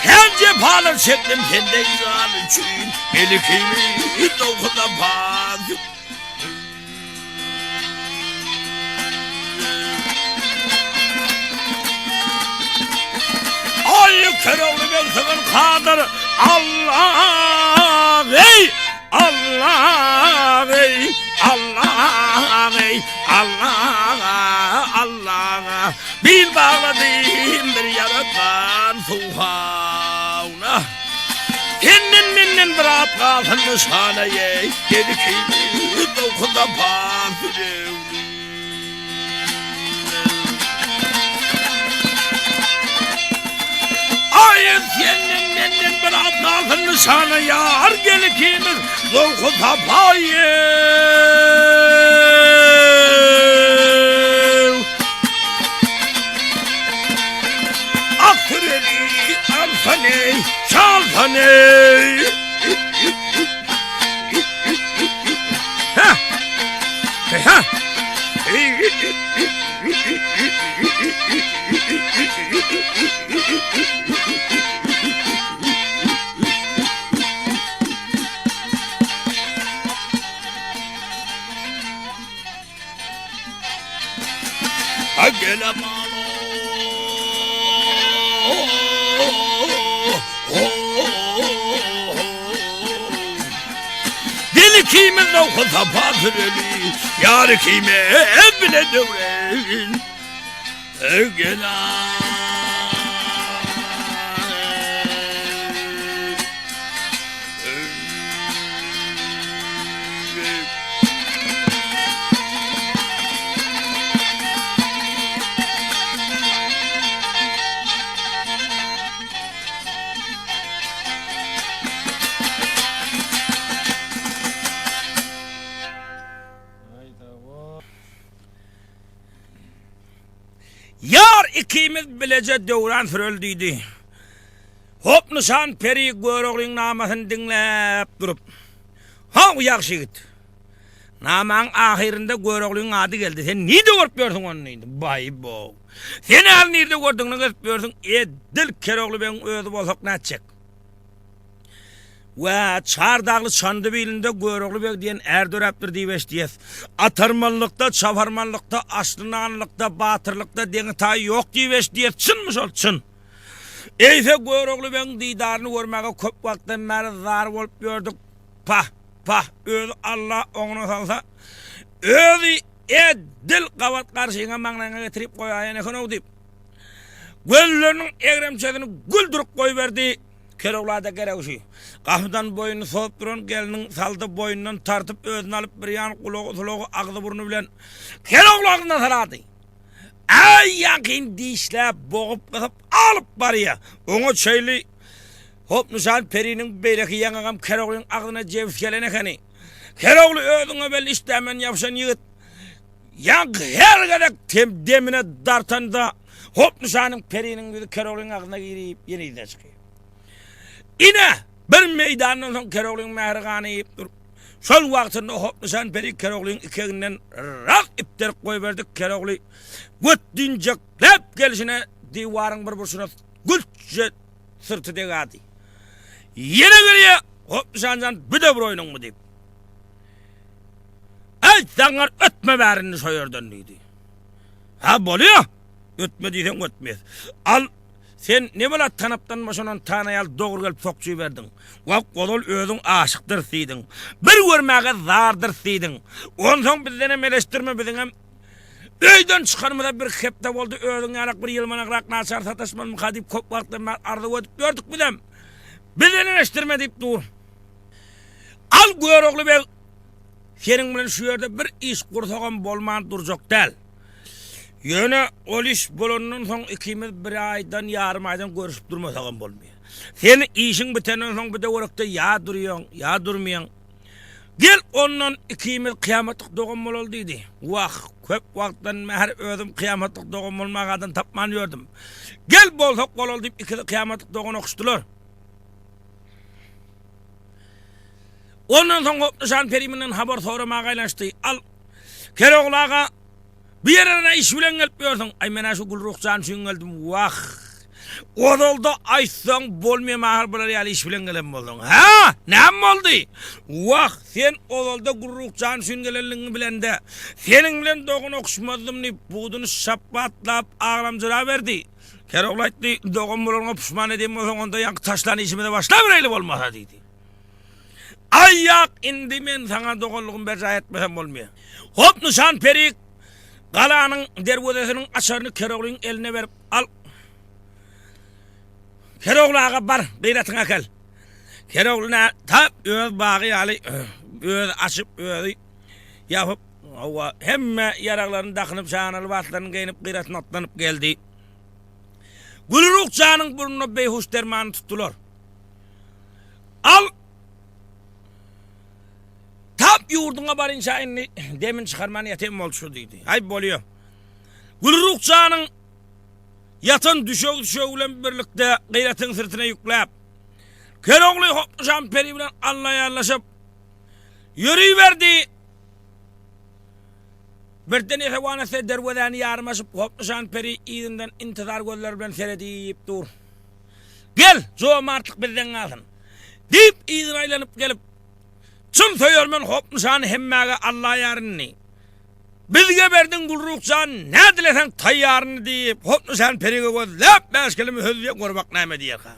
A: Her cepalar çektim senden jan üçin Melikimi dokuza baz Aý Köroğlu beg sygyr kadyr Allah ey Allah ey Allah ey Allah Allah Bil bagladym bir ýaratgan suhawna Senden menden bir at galsyn nyşana ey Gel ikimiz dokuza pas Aý senden menden bir at galsyn nyşana ýar Gel ikimiz zowky sapaýy. Ak süreli alsan eý, çalsan eý. Hä. Hä. Gel ikimiz zowky sapa süreli, Ýar ikimiz bile döwren. Gel Ýar ikimiz bileje döwran süreli diýdi. Hop Nyşan peri Göroglyň namasyny diňläp durup, Haw, ýagşy ýigit! Namaň ahyrynda Göroglyň ady geldi. Sen nirde görüp ýörsüň ony diýdi. Baý-bow! Sen häli nirde gördüňini gezip ýörsüň, edil Kerogly begiň özi bolsak nätjek? Wä, Çar dagly Çandybilinde Görogly beg diýen är döräpdir diýip eşidýäs. Atarmanlykda, çaparmanlykda, aşly-nanlykda, batyrlykda deňi-taýy ýok diýip eşidýäs. Çynmy şol, çyn? Eýse Görogly begiň didaryny görmäge köp wagtdan bäri zar bolup ýördük. Pah, pah, özi Alla oňuna salsa, özi edil gabat garşyňa maňlaýyňa getirip goýaýan eken-ow diýip, gözleriniň egremçesini güldürip goýberdi. Kerogla-da gerek şu. Gapydan boýnuny sozup duran gelniň saldy boýnundan tartyp özüne alyp birýan gulagy-sulagy agzy-burny bilen Kerogly agzyndan salady. Äý ýaňkyny dişläp, bogup, gysyp alyp barýa. Oňa çeýli Hop Nyşan periniň beýleki ýaňagam Keroglyň agzyna jebis gelen ekeni. Kerogly özüňe belli işdämen ýapyşan ýigit. Ýaňky her gezek tem demine dartanda Hop Nyşanyň periniň ýüzi Keroglyň agzyna girip, ýene yzyna çykýar. Ine, bir meýdandan soň Keroglyň mähri gany iýip dur. Şol wagtynda Hopnyşan peri Keroglyň ikeginden rak ipderip goýberdi. Kerogly götdünjekläp gelşine diwaryň bir burçuna gülçje syrty degady. Ýene gelýä, Hopnyşan jan bu-da bir oýnuňmy diýip. Äý, zaňňar ötme bäri indi şo ýerden diýdi. Hä, bolýa. Ötme diýseň ötmes. Al, sen ne bela tanapdan boşanan tana ýaly dogry gelip sokjyberdiň. Wah, ozal özüň aşykdyrys diýdiň. Bir görmäge zardyrys diýdiň. Onsoň bizdenem eleşdirme biziňem öýden çykanymyza bir hepde boldy, özüň ýalak bir ýylmanagrak naçar sataşmalymyka diýip köp wagtdan bäri arzuw edip ýördük bizem. Bizden eleşdirme diýip dur. Al Görogly beg, seniň bilen şu ýerde bir iş gursagam bolman durjak däl. Ýöne ol iş bolandan soň ikimiz bir aýdan, ýarym aýdan görüşip durmasagam bolmaýar. Sen işiň bitenden soň bu töwerekde ýa durýaň, ýa durmaýaň. Gel ondan ikimiz kyýamatlyk dogan bolaly diýdi. Wah, köp wagtdan bäri özüm kyýamatlyk dogan bolmaga adam tapman ýördüm. Gel bolsak bolaly diýip ikisi kyýamatlyk dogan okuşdylar. Ondan soň Hopnyşan periminden habar soramaga aýlanyşdy. Al, Kerogly aga, bu ýere nä iş bilen gelip ýörsüň? Aý, men-ä şu Gülruh jan üçin geldim. Wah! Ozalda aýtsaň bolmaýam ahyr bular ýaly iş bilen gelen bolsaň. Hä? Näme boldy? Wah, sen ozalda Gülruh jan üçin gelenligiňi bilende, seniň bilen dogan okuşmazdym diýip, buduny şapbatlap aglamjyraberdi. Kerogly aýtdy, Dogan bolanyňa puşman edýän bolsaň, onda ýaňky taşlan işimize başlabereýli bolmasa diýdi. Aý, ýak, indi men saňa doganlygymy berjaý etmesem bolmaýar. Hop, Nyşan peri galanyň derwezesiniň açaryny Keroglyň eline berip, Al, Kerogly aga, bar, gyratyňy äkel. Kerogly nä, tap öz bagy ýaly özi açyp, özi ýapyp, hawa, hemme ýaraglaryny dakynyp, şana lybaslaryny geýnip, gyratyna atlanyp geldi. Gülruh janyň burnuna beýhuş dermany tutdular. Al! Tap ýurduňa barynça indi demini çykarman ýatyn boldy şu diýdi. Aý bolýa. Gülruh janyň ýatan düşegi-düşegi bilen birlikde gyratyň syrtyna ýükläp, Kerogly Hopnyşan peri bilen allaýarlaşyp ýöriberdi. Birden esewan etse derwezäni ýarym açyp Hopnyşan peri yzyndan intizar gözleri bilen seredip dur. Gel, jomartlyk bizden galsyn! Diýip, yzyna aýlanyp gelip, Çyn söýermen Hopnyşany hemmäge Alla ýar indi. Bizge berdiň Gülruh jan, nä dileseň taýýar indi diýip, Hopnyşan perige gözläp bäş keleme söz diýen gör bak näme diýerka.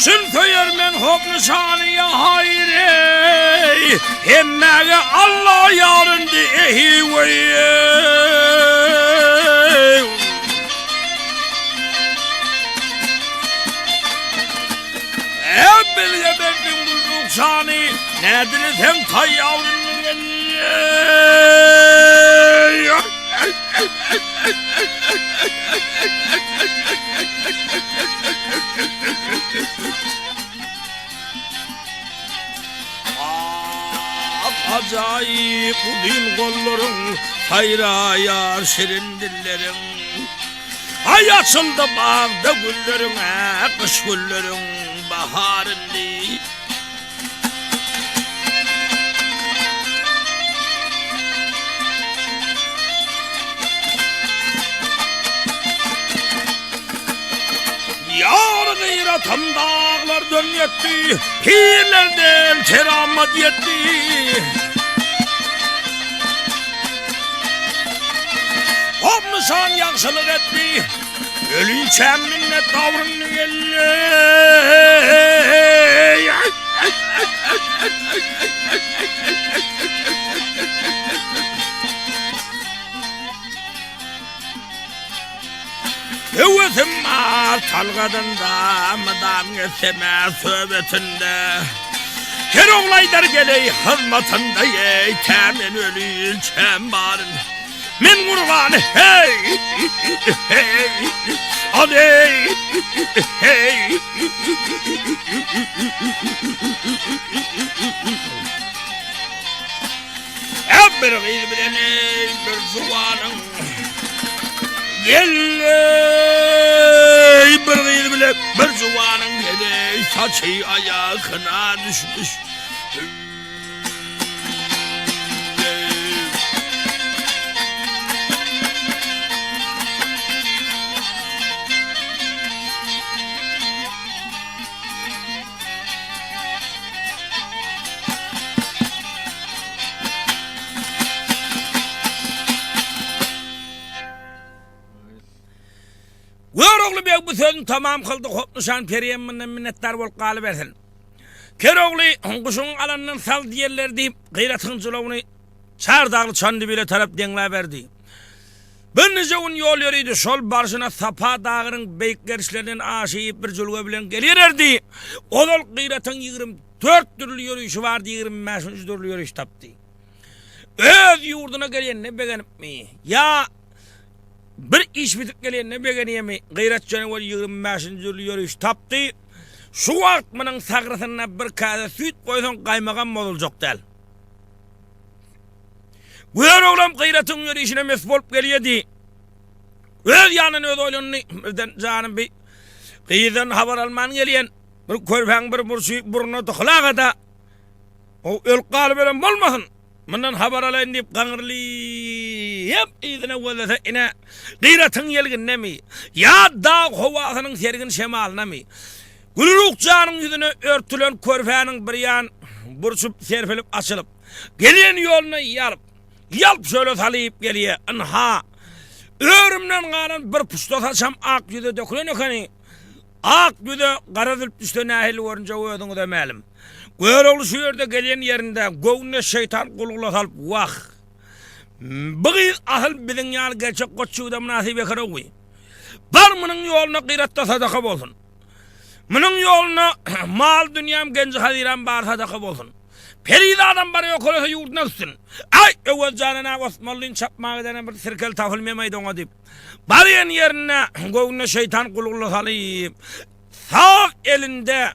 A: Çyn söýer men hop nyşany ýa haýreý Hemmäge Alla ýar indi ehi weý Bilge berdiň gül jany Nädilesem taýýar indi Ajaýyp uzyn gollaryň, Saýraýar şirin dilleriň. Aý açyldy bagda gülleriň, Gyş gülleriň bahar indi. Ýar gyratym daglardan ýetdi, Pirlerden keramat ýetdi. Hop nyşan ýagşylyk etdi, Ölinçäm minnet davryndy geldi. Talgadynda, mydam gezsem-ä söhbetinde. Her ogul aýdar geleý hyzmatynda, eý, tä men ölinçäm baryn. Men gurbany heý, heý, aleý, heý. Bir gyz bilen eý bir juwanyň Gelleý bir gyz bilen bir juwanyň Heleý saçy aýagyna düşmüş. Görogly beg bu sözüni tamam kyldy, Hopnuşan periem mundan minnetdar bolup galybersin. Kerogly, guşuňy alandan sal diýerler diýip, Gyratyň jylawyny Çar dagly Çandybile tarap deňläberdi. Birnije gün ýol ýöridi, şol barşyna Sapa dagynyň beýik gerişlerinden aşyp bir jülge bilen gelýärdi. Ozal Gyratyň 24 dürli ýörişi bardy, 25-nji dürli ýöriş tapdy. Öz ýurduna gelenine begenipmi, ýa bir iş bitip gelenine begenýärmi, Gyrat janawar 25-nji dürli ýöriş tapdy. Şu wagt munuň sagrysynda bir käse süýt goýsaň gaýmagam bozuljak däl. Göroglam Gyratyň ýörişine mes bolup gelýärdi. Öz ýanyndan özi oýlandy. Birden janym bi gyzdan habar alman gelýän bir körpäň bir burçy burnuna dykylaga-da, o ölüp galyberen bolmasyn. Mundan habar alaýyn diýip gaňrylyp yzyna gözlese, ine, Gyratyň ýelginindemi, ýa dag howasynyň sergin şemalynamy, Gülruh janyň ýüzüne örtülen körpäniň bir ýan burçup serpilip açylyp, gelen ýoluna ýalp, ýalp şöhle salyp gelýär. Ynha, örümden galan bir puşta saçam ak ýüze dökülen ekeni. Ak ýüze gara zülp düşse nähili görünjegi özüňize mälim. Görogly şu ýerde gelen ýerinde göwnüne şeýtan gulgula salyp, Wah! Bu gyz asyl biziň ýaly gerçek goç ýigide mynasyp eken-ow. Bar munuň ýoluna gyrat-da sadaka bolsun. Munuň ýoluna mal-dünýäm, genji-hazyram bary sadaka bolsun. Perizadam bar ýokarasa ýurduna gitsin. Aý, Öwez jana nä Osmanlyny çapmaga gidene bir sirkeli tapylmaýmaýdy oňa diýip, barýan ýerinde göwnüne şeýtan gulgula salyp, saz elinde,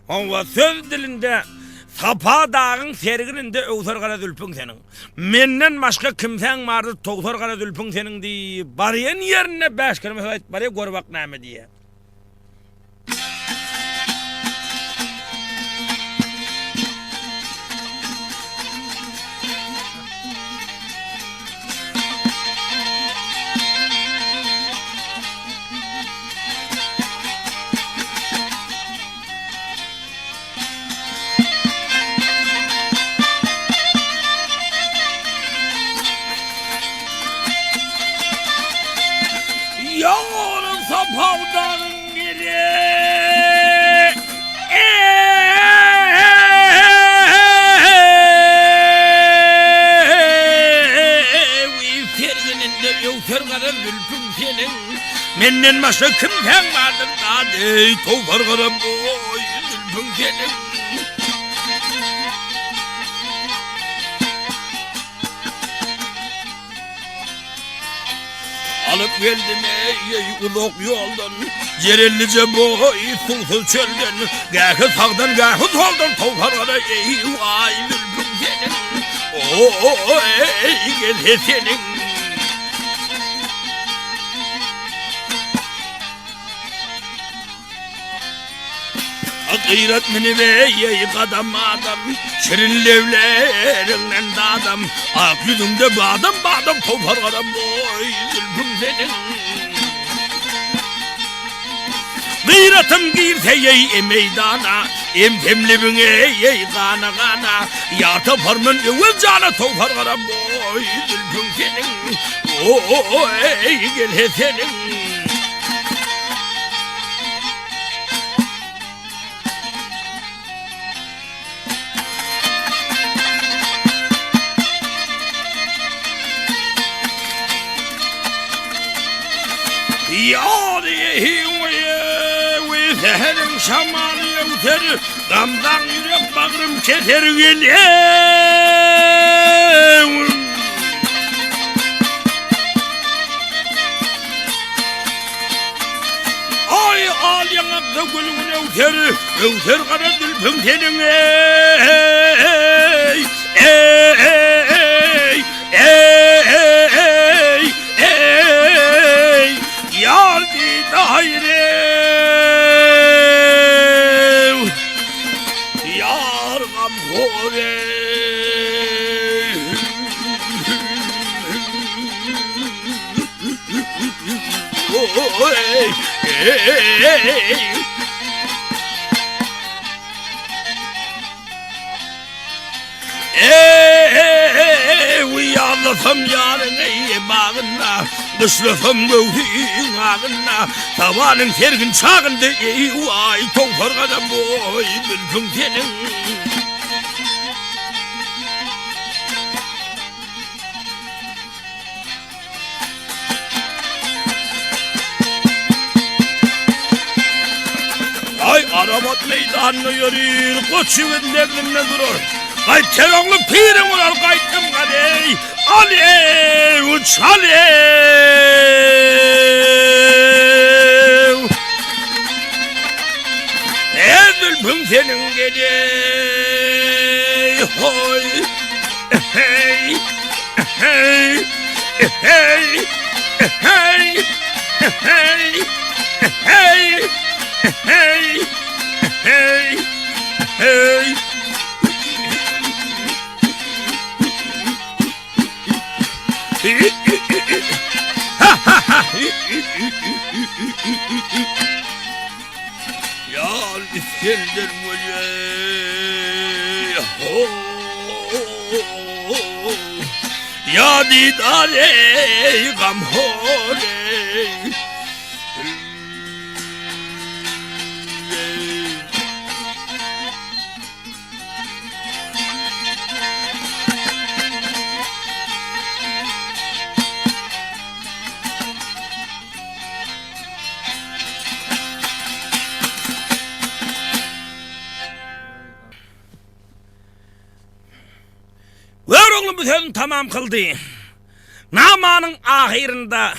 A: hawa, söz dilinde, Sapa dagyň sergininde öwser gara zülpüň seniň. Menden başga kimsäň bardyr towsar gara zülpüň seniň diýip, barýan ýerinde bäş keleme söz aýdyp barýar, gör bak näme diýýär. Ýoly sapagdan gele. Sergininde öwser gara zülpüň seniň. Menden başga kimsäň bardyr dad eý towsar gara boý zülpüň seniň. Alyp geldim eý uzak ýoldan Jerellije boý suwsuz çölden Gähi sagdan gähi soldan Towsar gara eý waý zülpüň seniň Oý gelse seniň Gyrat münüp eý gadam adam, Şirin lebleriňden dadam, Ak ýüzüňde badam badam, Towsar gara boý zülpüň seniň. Gyratym girse eý meýdana, Emsem lebiňe eý gana gana, Ýar taparman Öwez jana, Towsar gara boý zülpüň seniň. Oý gelse seniň. Ýar eý. Säheriň şamaly öwser, Gamzaň ýürek bagrym keser gelew. Aý al ýaňakda gülgün öwser, Öwser gara zülpüň seniň eý, eý, eý, eý, Ýar didaýrew, Ýar gamhor eý. Ýazlasam ýaryňy bagynda, Gyşlasam göwsüň agynda, Sabanyň sergin çagynda, Eý, waý, towsar gadam boý, Zülpüň seniň. Aý Arabat meýdanynda ýörir, goç ýigit legninde durar. Gaýt Kerogly piriň urar, gaýtdym galeý, al-eý, çal-eý. Eý, zülpüň seniň geleý, hoý, eheý. Hey! Hey! Hey! Hey! Hey! Hey! Hey! Hey! Ya İskender Ýa didar eý gamhor eý. Görogly bu sözüni tamam kyldy. Namanyň ahyrynda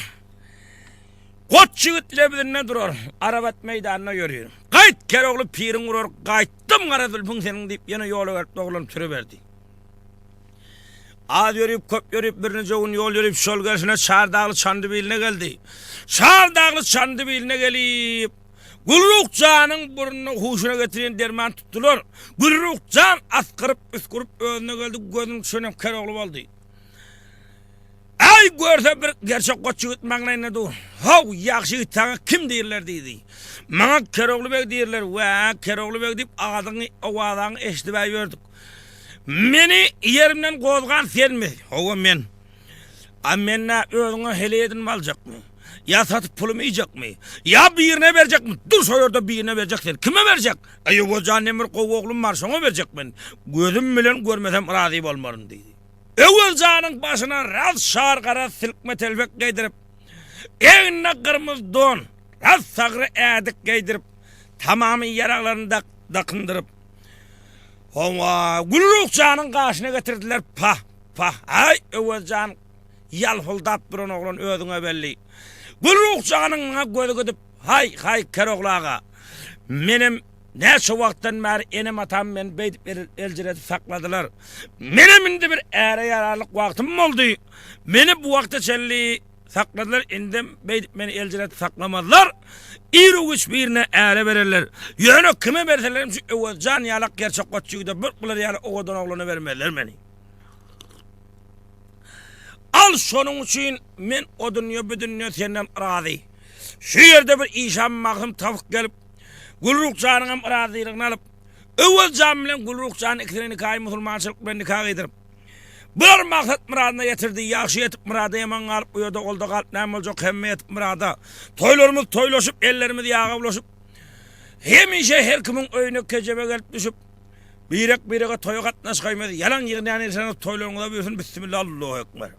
A: Goç ýigit lebzinde durar, Arabat meýdanyna ýörir. Gaýt, Kerogly piriň urar, gaýtdym gara zülpüň seniň diýip, ýene ýola gelip dogrulanyp sürüberdi. Az ýörüp, köp ýörüp, birnije gün ýol ýörüp, şol gelşine Çardagly Çandybiline geldi. Çardagly Çandybiline gelip, Gülruh janyň burnuna huşuna getirýän derman tutdular. Gülruh jan asgyryp, üsgürip özüne geldi, gözüniň düşenem Kerogly boldy. Aý, görse bir gerçek goç ýigit maňlaýynda dur. How, ýagşy ýigit saňa kim diýrler diýdi. Maňa Kerogly beg diýrler. Wä, Kerogly beg diýip adyňy, owazaňy eşidib-ä ýördük. Meni ýerimden gozgan senmi? Hawa, men. A men nä özüňe heleý edinip aljakmy? Ýa satyp pulumy iýjekmi? Ýa birine berjekmi? Dur şo ýerde birine berjek sen. Kime berjek? Aý Öwezjan diýen bir gowy oglum bar, şoňa berjek men. Gözüm bilen görmesem razy bolmaryn diýdi. Öwezjanyň başyna raz şar gara silkme telpek geýdirip, egnine gyrmyz don, raz sagry ädik geýdirip, tamamy ýaraglaryny dakyndyryp, Hawa, Gülruh janyň gaşyna getirdiler, pah, pah, aý, Öwez jan, ýalpyldap duran oglan özüňe belli. Gülruh janyň muňa gözi gidip, haý, haý, Kerogly aga, menem näçe wagtdan bäri enem-atam meni beýdip eljiredip sakladylar. Menem indi bir äre ýararlyk wagtym boldy. Meni bu wagta çenli Sakladylar, indem beýdip meni eljiredip saklamazlar. Iru-giç birine äre bererler. Ýöne kime berselerem şu Öwezjan ýalak gerçek goç ýigide bir bular ýaly owadan oglana bermezler meni. Al şonuň üçin men o dünýe bu dünýe senden razy. Şu ýerde bir işan magtym tapyp gelip, Gülruh janyňam razylygyny alyp, Öwez jan bilen Gülruh janyň ikisine nikaýy musulmançylyk bilen nika gyýdyryp, Bular maksat-myradyna ýetirdi, ýagşy ýetip myrada, ýaman galyp bu ýerde golda galyp näme boljak, hemme ýetip myrada. Toýlarymyz toýlaşyp, ellerimiz ýaga bulaşyp, hemişe her kimiň öýüne kejebe gelip düşüp, birek-birege toýa gatnaşgaýmaz, ýalan ýygnaýan ilseňiz toýlaryňyza buýursun, bissimilla, Allahu ekber.